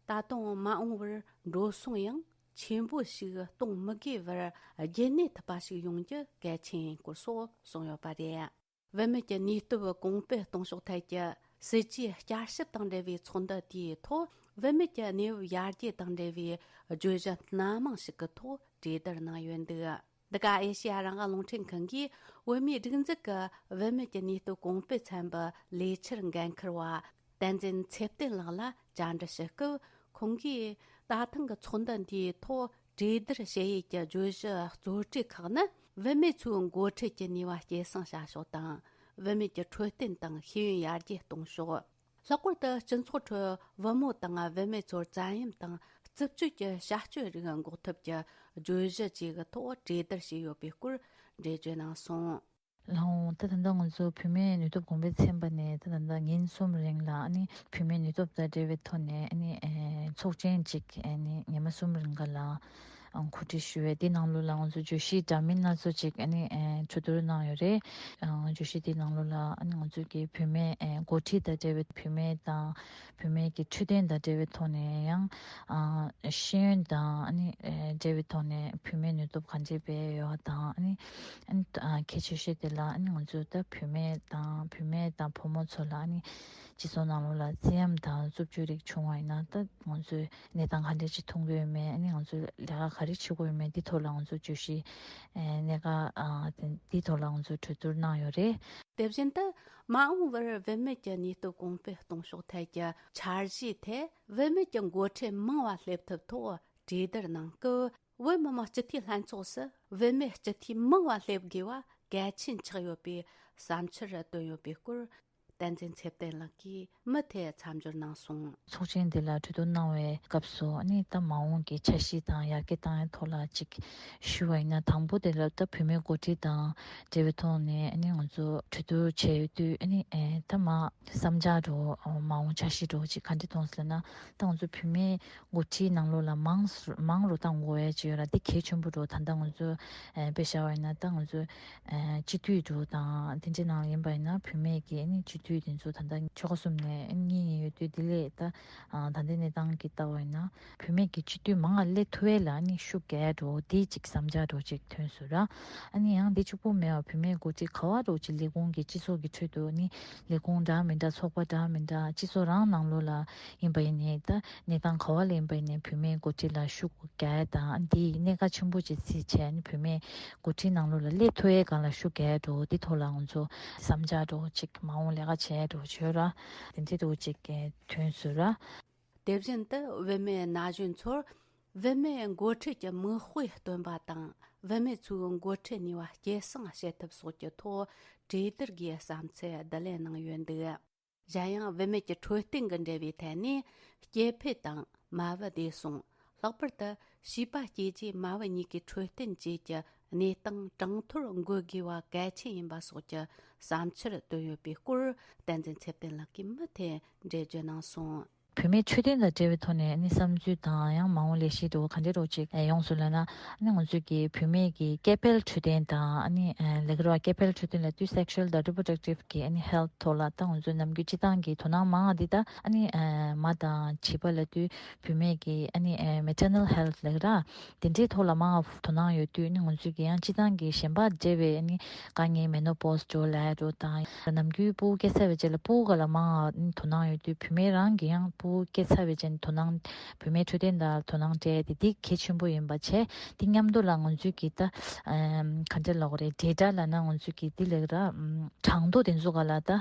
ད་དུང་མ་འོངས་པར་འགྲོ་སོང་ཡང་ཆེན་པོ་ཞིག་གཏོང་མི་དགོས་པར་རྒྱུན་གནས་ཐུབ་པ་ཞིག་ཡོང་རྒྱུ་གལ་ཆེན་ཡིན་སྐོར་སོགས་གསུངས་ཡོད་པ་རེད། བུད་མེད་ཀྱི་ནུས་སྟོབས་གོང་སྤེལ་གཏོང་ཕྱོགས་ཐད་ཀྱི་སྲིད་ཇུས་བསྐྱར་ཞིབ་དང་འབྲེལ་བའི་ཚོགས་འདུ་དེའི་ཐོག་བུད་མེད་ཀྱི་གནས་བབ་ཡར་རྒྱས་དང་འབྲེལ་བའི་བརྗོད་གཞི་སྣ་མང་ཞིག་གི་ཐོག་གྲོས་བསྡུར་གནང་ཡོད་འདུག་འདི་ག་ཨེ་ཤེ་ཡ་རང་དབང་རླུང་འཕྲིན་ཁང་གིས་བོད་མིའི་སྒྲིག་འཛུགས་ཀྱི་བུད་མེད་ཀྱི་ནུས་སྟོབས་གོང་སྤེལ་ཚན་པའི་ལས་འཆར་འགན་འཁུར་བ་བསྟན་འཛིན་ཚེ་བརྟན་ལགས་ལ་བཅར་འདྲི་ཞུ་སྐབས། ཁོང་གིས་ད་ཐེངས་ཀྱི་ཚོགས་འདུ་འདིའི་ཐོག་གྲོས་བསྡུར་བྱེད་ཡུལ་གྱི་བརྗོད་གཞི་གཙོ་གྲས་ཁག་ནི། བུད་མེད་ཚོའི་འགོ་ཁྲིད་ཀྱི་ནུས་པ་སྐྱེད་སྲིང་བྱ་ཕྱོགས་དང་། བུད་མེད་ཀྱི་འཕྲོད་བསྟེན་དང་ཤེས་ཡོན་ཡར་རྒྱས་གཏོང་ཕྱོགས། ལྷག་པར་དུ་སྤྱི་ཚོགས་ཁྲོད་བུ་མོ་དང་བུད་མེད་ཚོར་བཙན་གཡེམ་དང་རྩུབ་སྤྱོད་ཀྱི་བྱ་སྤྱོད་རིགས་འགོག་ཐབས་ཀྱི་བརྗོད་གཞི་བཅས་ཀྱི་ཐོག་གྲོས་བསྡུར་བྱས་ཡོད་པའི་སྐོར་འགྲེལ་བརྗོད་གནང་སོང་། ལགས་འོང་། ད་ད་ལྟ་ང་ཚོ་བུད་མེད་ནུས་སྟོབས་གོང་འཕེལ་ཚན་པ་ནས་ད་ད་ལྟ་ཉིན་གསུམ་རིང་ལ་ཨ་ནི་བུད་མེད་ནུས་སྟོབས་དང་འབྲེལ་བའི་ཐོག་ནས་ཨ་ནི་ཚོགས་ཆེན་གཅིག་ཨ་ནི་ཉི་མ་གསུམ་རིང་ག་ལ་གོ་སྒྲིག་ཞུས་པས། དེ་ནང་ལོགས་ལ་ང་ཚོ་བརྗོད་གཞི་འདྲ་མིན་སྣ་ཚོགས་ཅིག་ཨ་ནི་གྲོས་བསྡུར་གནང་ཡོད་རེད། བརྗོད་གཞི་དེ་ནང་ལོགས་ལ་ཨ་ནི་ང་ཚོ་གི་བུད་མེད་འགོ་ཁྲིད་དང་འབྲེལ་བའི་བུད་མེད་དང་། བུད་མེད་ཀྱི་འཕྲོད་བསྟེན་དང་འབྲེལ་བའི་ཐོག་ནས་ཡང་ཨ་ཤེས་ཡོན་དང་ཨ་ནི་ཨེ་འབྲེལ་བའི་ཐོག་ནས་བུད་མེད་ནུས་སྟོབས་ག་འདྲས་སྤེལ་ཡོད་དང་། ཨ་ནི་ཨ་ནི་ཨ་གལ་ཆེ་ཤོས་དེ་ལ་ཨ་ནི་ང་ཚོས་ད་བུད་མེད་དང་བུད་མེད་དང་བུ་མོ་ཚོ་ལ་ཨ་ནི་སྤྱི་ཚོགས་ནང་ལོགས་ལ་བཙན་གཡེམ་དང་རྩུབ་སྤྱོད་རིགས་བྱུང་བ་ཡིན་ན་ད་ང་ཚོས་གནས་སྟངས་ག་འདྲས་ཅིག་མཐོང་གི་ཡོད་མེད། ཨ་ནི་ང་ཚོས་ལས་ཀ་ག་རེ་བྱེད་དགོས་ཡོད་མེད་འདི་ཐོག་ལ་ང་ཚོས་བརྗོད་གཞི་ཨེ་གནད་འགག་ཨ་དེ་འདི་ཐོག་ལ་ང་ཚོས་གྲོས་བསྡུར་གནང་ཡོད་རེད། དེ་བཞིན་དུ། མ་འོངས་པར་བུད་མེད་ཀྱི་ནུས་སྟོབས་གོང་སྤེལ་གཏོང་ཕྱོགས་ཐད་ཀྱི་འཆར་གཞིའི་ཐད། བུད་མེད་ཀྱི་འགོ་ཁྲིད་མང་བ་སླེབས་ཐབས་ཐོག་གྲོས་བསྡུར་གནང་སྐབས། བོད་མི་མང་སྤྱི་འཐུས་ལྷན་ཚོགས་སུ་བུད་མེད་སྤྱི་འཐུས་མང་བ་སླེབས་དགོས་པ་གལ་ཆེན་ཆགས་ཡོད་པའི་བསམ་འཆར་བཏོན་ཡོད་པའི་སྐོར། བསྟན་འཛིན་ཚེ་བརྟན་ལགས་ཀྱིས་མུ་མཐུད་མཚམས་སྦྱོར་གནང་སོང་། ཚོགས་ཆེན་འདི་ལ་གྲོས་བསྡུར་གནང་བའི་སྐབས་སུ་ནི་ད་མ་འོངས་ཀྱི་འཆར་གཞི་དང་ཡར་རྒྱས་བཏང་ཡའི་ཐོག་ལ་ཅིག་ཞུ་བ་ཡིན་ན། དང་པོ་དེ་ལ་ད་བུད་མེད་འགོ་ཁྲིད་དང་འབྲེལ་བའི་ཐོག་ནས་ཨ་ནི་ང་ཚོ་གྲོས་བསྡུར་བྱས་ཡོད་དུས། ཨ་ནི་ཨེ་ད་མ་བསམ་འཆར་འདྲ་བོ་མ་འོངས་འཆར་གཞི་འདྲ་བོ་ཅིག་ག་འདྲ་མཐོང་སོང་ལབ་ན། ད་ང་ཚོ་བུད་མེད་འགོ་ཁྲིད་ནང་ལོགས་ལ་མང་སུ་མང་རུ་བཏང་དགོས་ཡ་ཅིག་ཡོད་ར། འདི་གལ་ཆེན་པོ་འདྲ་བོ། ད་ལྟ་ང་ཚོ་ཨེ་དཔེ་བཞག་པ་ཡིན་ན་ད་ང་ཚོ་ཨེ་སྤྱི་འཐུས་འདྲ་བོ་དང་དེ་འདྲའི་ནང་ལ་ཡིན་པ་ཡིན་ན་བུད་མེད་ཀྱི་ཨ་ནི་སྤྱི་འཐུས་དེ་ཚོ་ད་ལྟ་ཆོལ་ཁ་གསུམ་ནས་ཨ་ནི་གཉིས་གཉིས་ཡོད་དུས། དེ་ལས་ད་ཨ་ད་ལྟའི་གནས་སྟངས་ཀྱི་ལྟ་བ་ཡིན་ན། བུད་མེད་ཀྱི་སྤྱི་འཐུས་མང་བ་སླེབས་ཐུབ་ཡས་ལ་ནི་ཤུགས་རྒྱག་འགྲོ་དེ་ཅིག་བསམ་འཆར་འདྲ་ཅིག་ཐོན་སོང་ར། ཨ་ནི་ཡང་དེ་གཅིག་པོ་མེད་པར་བུད་མེད་འགོ་ཁྲིད་ག་བ་འདྲ་ཅིག་ལས་ཁུངས་ཀྱི་སྤྱི་ཚོགས་ཀྱི་ཁྲོད་དུ་ནི་ལས་ཁུངས་འདྲ་མི་འདྲ་ཚོགས་པ་འདྲ་མི་འདྲ་སྤྱི་ཚོགས་རང་ནང་ལོགས་ལ་ཡིན་པ་ཡིན་ནའི་ད་གནས་སྟངས་ག་བ་ལ་ཡིན་པ་ཡིན་ནའི་བུད་མེད་འགོ་ཁྲིད་ལ་ཤུགས་རྒྱག་ཡས་དང་། འདི་གནད་འགག་ཆེན་པོ་ཅིག་བརྩིས་བྱས་ནི་བུད་མེད་འགོ་ཁྲིད་ནང་ལོགས་ལ་སླེབས་ཐུབ་ཡས་སྒང་ལ་ཤུགས་རྒྱག་ཡས་འདྲ་འདི་ཐོག་ལ་ང་ཚོ་བསམ་འཆར་འདྲ་ཅིག་མ་འོངས་ལས་ཀ་བྱས་འདྲ་བྱོས་ར། དེ་འདྲ་འདྲ་ཅིག་ཐོན་སོང་ར། དེ་བཞིན་དུ་བུད་མེད་ན་གཞོན་ཚོར་བུད་མེད་འགོ་ཁྲིད་ཀྱི་མིག་དཔེ་སྟོན་པ་དང་ བུད་མེད་ཚོའི་འགོ་ཁྲིད་ནུས་པ་སྐྱེད་སྲིང་བྱེད་ཐབས་སོགས་ཀྱི་ཐོག་གྲོས་བསྡུར་གྱིས་བསམ་ཚུལ་བསྡུ་ལེན་གནང་ཡོད་འདུག་གཞན་ཡང་བུད་མེད་ཀྱི་འཕྲོད་བསྟེན་གྱི་འབྲེལ་བའི་ཐད་ནས་སྐྱེ་འཕེལ་དང་མ་བུ་བདེ་སྲུང་། ལྷག་པར་དུ་བྱིས་པ་སྐྱེས་རྗེས་མ་བུ་གཉིས་ཀྱི་འཕྲོད་བསྟེན་བཅས་ཀྱི་གནས་སྟངས་གྲངས་ཐོར་འགོད་དགོས་པ་གལ་ཆེན་ཡིན་པ་སོགས་ཀྱི་བསམ་འཆར་བཏོན་ཡོད་པའི་སྐོར། བསྟན་འཛིན་ཚེ་བརྟན་ལགས་ཀྱིས་མུ་མཐུད་འགྲེལ་བརྗོད་གནང་སོང་། བུད་མེད་འཕྲོད་བསྟེན་དང་འབྲེལ་བའི་ཐོག་ནས་ནི་བསམ་ཚུལ་དང་ཡང་མ་འོངས་ལས་གཞི་འདྲ་བོ་ག་འདྲ་འདྲ་བོ་ཅིག་ཡོངས་སུ་ལབ་ན། ནི་ང་ཚོས་ཀྱི་བུད་མེད་ཀྱི་སྐྱེ་འཕེལ་འཕྲོད་བསྟེན་དང་ནི་ལས་ཀ་ར་སྐྱེ་འཕེལ་འཕྲོད་བསྟེན་ལབ་དུས་sexual དང་reproductive གི་ནི་health ཐོག་ལ་ད་ང་ཚོས་ནམ་རྒྱུན་སྤྱི་བཏང་གི་དོ་སྣང་མང་བ་འདི་ད་ནི་མ་དང་བྱིས་པ་ལབ་དུས་བུད་མེད་ཀྱི་ནི་maternal health ལབ་ཀྱི་ར། དེ་འདྲའི་ཐོག་ལ་མང་བ་དོ་སྣང་ཡོད་དུས་ནི་ང་ཚོས་ཀྱི་ཡང་སྤྱི་བཏང་གི་གཞན་པ་འབྲེལ་བའི་ནི་དཀའ་ངལ་menopause འགྲོ་ལས་འགྲོ་དང་ནམ་རྒྱུན་ཕྲུ་གུ་སྐྱེས་ཚར་བའི་རྗེས་ལ་ཕྲུ་གུ་ག་ལ་མང་བ་ནི་དོ་སྣང་ཡོད་དུས་བུད་མེད་རང་གི་ཡང་ཕྲུ་གུ་སྐྱེས་ཚར་བའི་རྗེས་ནི་དོ་སྣང་བུད་མེད་འཕྲོད་བསྟེན་དང་དོ་སྣང་སྤྲད་དེ་འདི་གལ་ཆེན་པོ་ཡིན་པ་བྱས། དེ་མཉམ་དུ་ལ་ང་ཚོས་ཀྱི་ད་ག་འདྲ་ལབ་དགོས་རེད། data ལབ་ན་ང་ཚོས་ཀྱི་འདི་ལབ་ཀྱི་ར་གྲངས་ཐོ་དེ་ཚོ་ག་ལ་ད་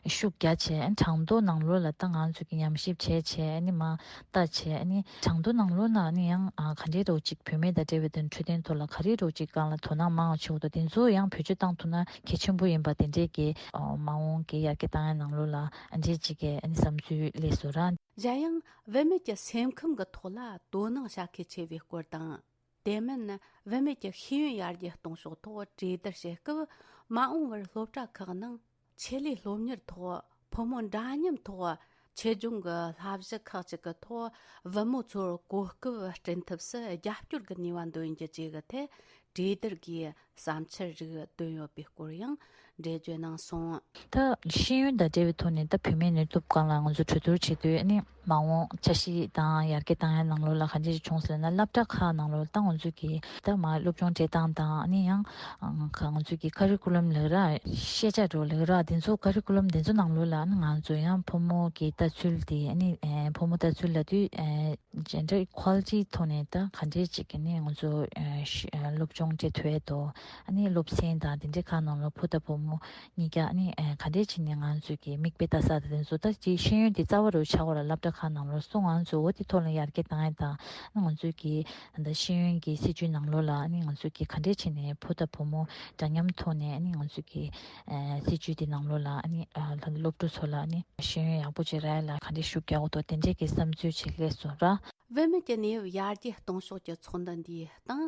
ཤུགས་རྒྱ་ཆེ་གྲངས་ཐོ་ནང་ལོགས་ལ་ད་ང་ཚོས་ཀྱི་ཉམས་ཞིབ་བྱས་བྱས་ནི་མ། ལྟ་བྱས་ནི་གྲངས་ཐོ་ནང་ལོགས་ན་ནི་ཡང་ཨ་ག་འདྲའི་རོགས་ཅིག་བུད་མེད་དང་འབྲེལ་བའི་དོན་འཕྲོད་བསྟེན་ཐོག་ལ་ག་རེ་རོགས་ཅིག་སྒང་ལ་དོ་སྣང་མང་བ་བྱེད་དགོས་དོ་དེ་ཚོ་ཡང་བེད་སྤྱོད་བཏང་ཐུབ་ན་གལ་ཆེན་པོ་ཡིན་པ་དེ་འདྲའི་གི་ཨོ་མ་འོངས་ཀྱི་ཡར་རྒྱས་བཏང་ཡ་ནང་ལོགས་ལ་ཨ་འདྲའི་ཅིག་གི་ཨ་ནི་བསམ་ཚུལ་སླེབས་སོང་ར། གཞན་ཡང་བུད་མེད་ཀྱི་སེམས་ཁམས་ཀྱི་ཐོག་ལ་དོ་སྣང་བྱ་གལ་ཆེ་བའི་སྐོར་དང་། དེ་མིན་བུད་མེད་ཀྱི་ཤེས་ཡོན་ཡར་རྒྱས་གཏོང་ཕྱོགས་ཐོག་གྲོས་བསྡུར་བྱེད་སྐབས་མ་འོངས་པར་སློབ་གྲྭ་ཁག་ནང་ཆེད་ལས་སློབ་གཉེར་ཐོག་ཕོ་མོ་འདྲ་མཉམ་ཐོག་ཆེད་སྦྱོང་གི་བསླབ་གཞི་ཁག་ཅིག་གི་ཐོག་བུ་མོ་ཚོར་གོ་སྐབས་སྐྲུན་ཐབས་སུ་རྒྱབ་སྐྱོར་གྱི་ནུས་པ་འདོན་རྒྱུ་བཅས་ཀྱི་ཐད་གྲོས་བསྡུར་གྱིས་བསམ་འཆར་རིགས་བཏོན་ཡོད་པའི་སྐོར་ཡང་འགྲེལ་བརྗོད་གནང་སོང་། ད་ཤེས་ཡོན་དང་འབྲེལ་བའི་ཐོག་ནས་ད་བུད་མེད་ནུས་སྟོབས་སྒང་ལ་ང་ཚོ་གྲོས་བསྡུར་བྱེད་དུས་ནི་མ་འོངས་འཆར་གཞི་དང་ཡར་རྒྱས་བཏང་ཡ་ནང་ལོགས་ལ་ག་འདྲ་ཞིག་བྱུང་ཟེར་ན། སློབ་གྲྭ་ཁག་ནང་ལོགས་ད་ང་ཚོ་གི་ད་མ་སློབ་སྦྱོང་སྤྲད་སྟངས་དང་ནི་ཡང་ང་ཚོ་གི་ཀ་རི་ཀུ་ལམ་ལབ་ར་ཤེས་བྱ་འགྲོ་ལབ་ར་དེ་ཚོ་ཀ་རི་ཀུ་ལམ་དེ་ཚོ་ནང་ལོགས་ལ་ནི་ང་ཚོ་ཡང་ཕོ་མོ་གི་ལྟ་ཚུལ་དེ་ནི་ཕོ་མོ་ལྟ་ཚུལ་ལབ་དུས། gender equality ཐོག་ནས་ད་ག་འདྲས་ཅིག་གི་ནི་ང་ཚོ་ཨ་ཤ་ཨ་སློབ་སྦྱོང་སྤྲད་ཐུབ་ཡས་དོ། ཨ་ནི་སློབ་ཚན་དང་དེ་འདྲས་ཁག་ནང་ལ་ཕོ་དང་བུ་མོ་གཉིས་ཀ་ཨ་ནི་ཨ་ག་འདྲས་བྱས་ནས་ང་ཚོས་ཀྱི་མིག་དཔེ་ལྟ་ས་དང་དེ་ཚོ་ད་ཅིག་ཤེས་ཡོན་དེ་རྩ་བ་རུ་ཆགས་པ་ལ་སློབ་གྲྭ་ཁག་ནང་ལ་སོང་། ང་ཚོ་འོ་དེ་ཐོག་ལ་ཡར་རྒྱས་བཏང་ཡས་དང་ང་ཚོས་ཀྱི་ད་ཤེས་ཡོན་གྱི་སྲིད་བྱུས་ནང་ལོགས་ལ་ཨ་ནི་ང་ཚོས་ཀྱི་ག་འདྲས་བྱས་ནས་ཕོ་དང་བུ་མོ་འདྲ་མཉམ་ཐོག་ནས་ཨ་ནི་ང་ཚོས་ཀྱི་ཨ་སྲིད་བྱུས་དེ་ནང་ལོགས་ལ་ཨ་ནི་ཨ་སློབ་ཕྲུག་ཚོ་ལ་ཨ་ནི། ཤེས་ཡོན་ཡག་པོ་ཅིག་རག་ཡ་ལ་ག་འདྲས་ཤུགས་རྒྱག་དགོས་འདུག་དེ་འདྲས་ཀྱི་བསམ་ཚུལ་ཅིག་སླེབས་སོང་ར། བུད་མེད་ཀྱི་གནས་བབ་ཡར་རྒྱས་གཏོང་ཕྱོགས་ཀྱི་ཚོགས་འདུ་འདིའི་སྟེང་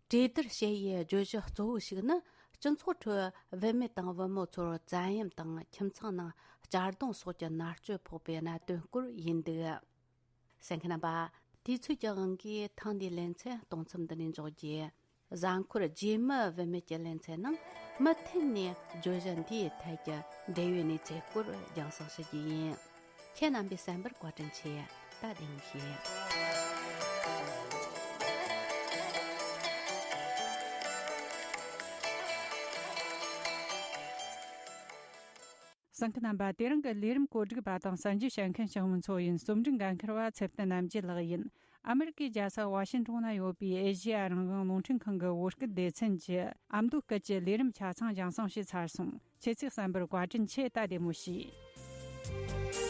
གྲོས་བསྡུར་བྱེད་ཡའི་བརྗོད་གཞི་གཙོ་བོ་ཞིག་ནི་སྤྱི་ཚོགས་ཁྲོད་བུད་མེད་དང་བུ་མོ་ཚོར་བཙན་གཡེམ་དང་ཁྱིམ་ཚང་ནང་གཅར་རྡུང་སོགས་ཀྱི་མནར་གཅོད་ཕོག་པའི་གནད་དོན་སྐོར་ཡིན་འདུག་གསན་མཁན་རྣམ་པ། དུས་ཚོད་ཀྱི་དབང་གིས་ཐེངས་འདིའི་ལེ་ཚན་གཏོང་མཚམས་འདི་ནས་འཇོག་རྒྱུ། གཟའ་འཁོར་རྗེས་མའི་བུད་མེད་ཀྱི་ལེ་ཚན་ནང་མུ་མཐུད་ནས་བརྗོད་གཞི་འདིའི་ཐད་ཀྱི་འབྲེལ་ཡོད་གནས་ཚུལ་སྐོར་རྒྱང་སྲིང་ཞུ་རྒྱུ་ཡིན། ཁྱེད་རྣམ་པས་གསན་པར་བཀའ་དྲིན་ཆེ། ད་བདེ་མོ་བྱོས། གསན་མཁན་རྣམ་པ། དེ་རིང་གི་ལས་རིམ་གོ་སྒྲིག་པ་དང་གསར་འགྱུར་བཤད་མཁན་ཞང་མུན་ཚོ་ཡིན། རྩོམ་སྒྲིག་འགན་འཁུར་བ་ཚེ་བརྟན་རྣམ་རྒྱལ་ལགས་ཡིན། ཨ་མེ་རི་ཀའི་རྒྱལ་ས་ཝ་ཤིང་ཏོན་ན་ཡོད་པའི་ཨེ་ཤེ་ཡ་རང་དབང་རླུང་འཕྲིན་ཁང་གི་བོད་སྐད་སྡེ་ཚན་གྱི་ཨ་མདོ་སྐད་ཀྱི་ལས་རིམ་ཆ་ཚང་རྒྱང་སྲིང་བྱས་ཚར་སོང་། ཁྱེད་ཚོས་གསན་པར་བཀའ་དྲིན་ཆེ། ད་བདེ་མོ་བྱོས།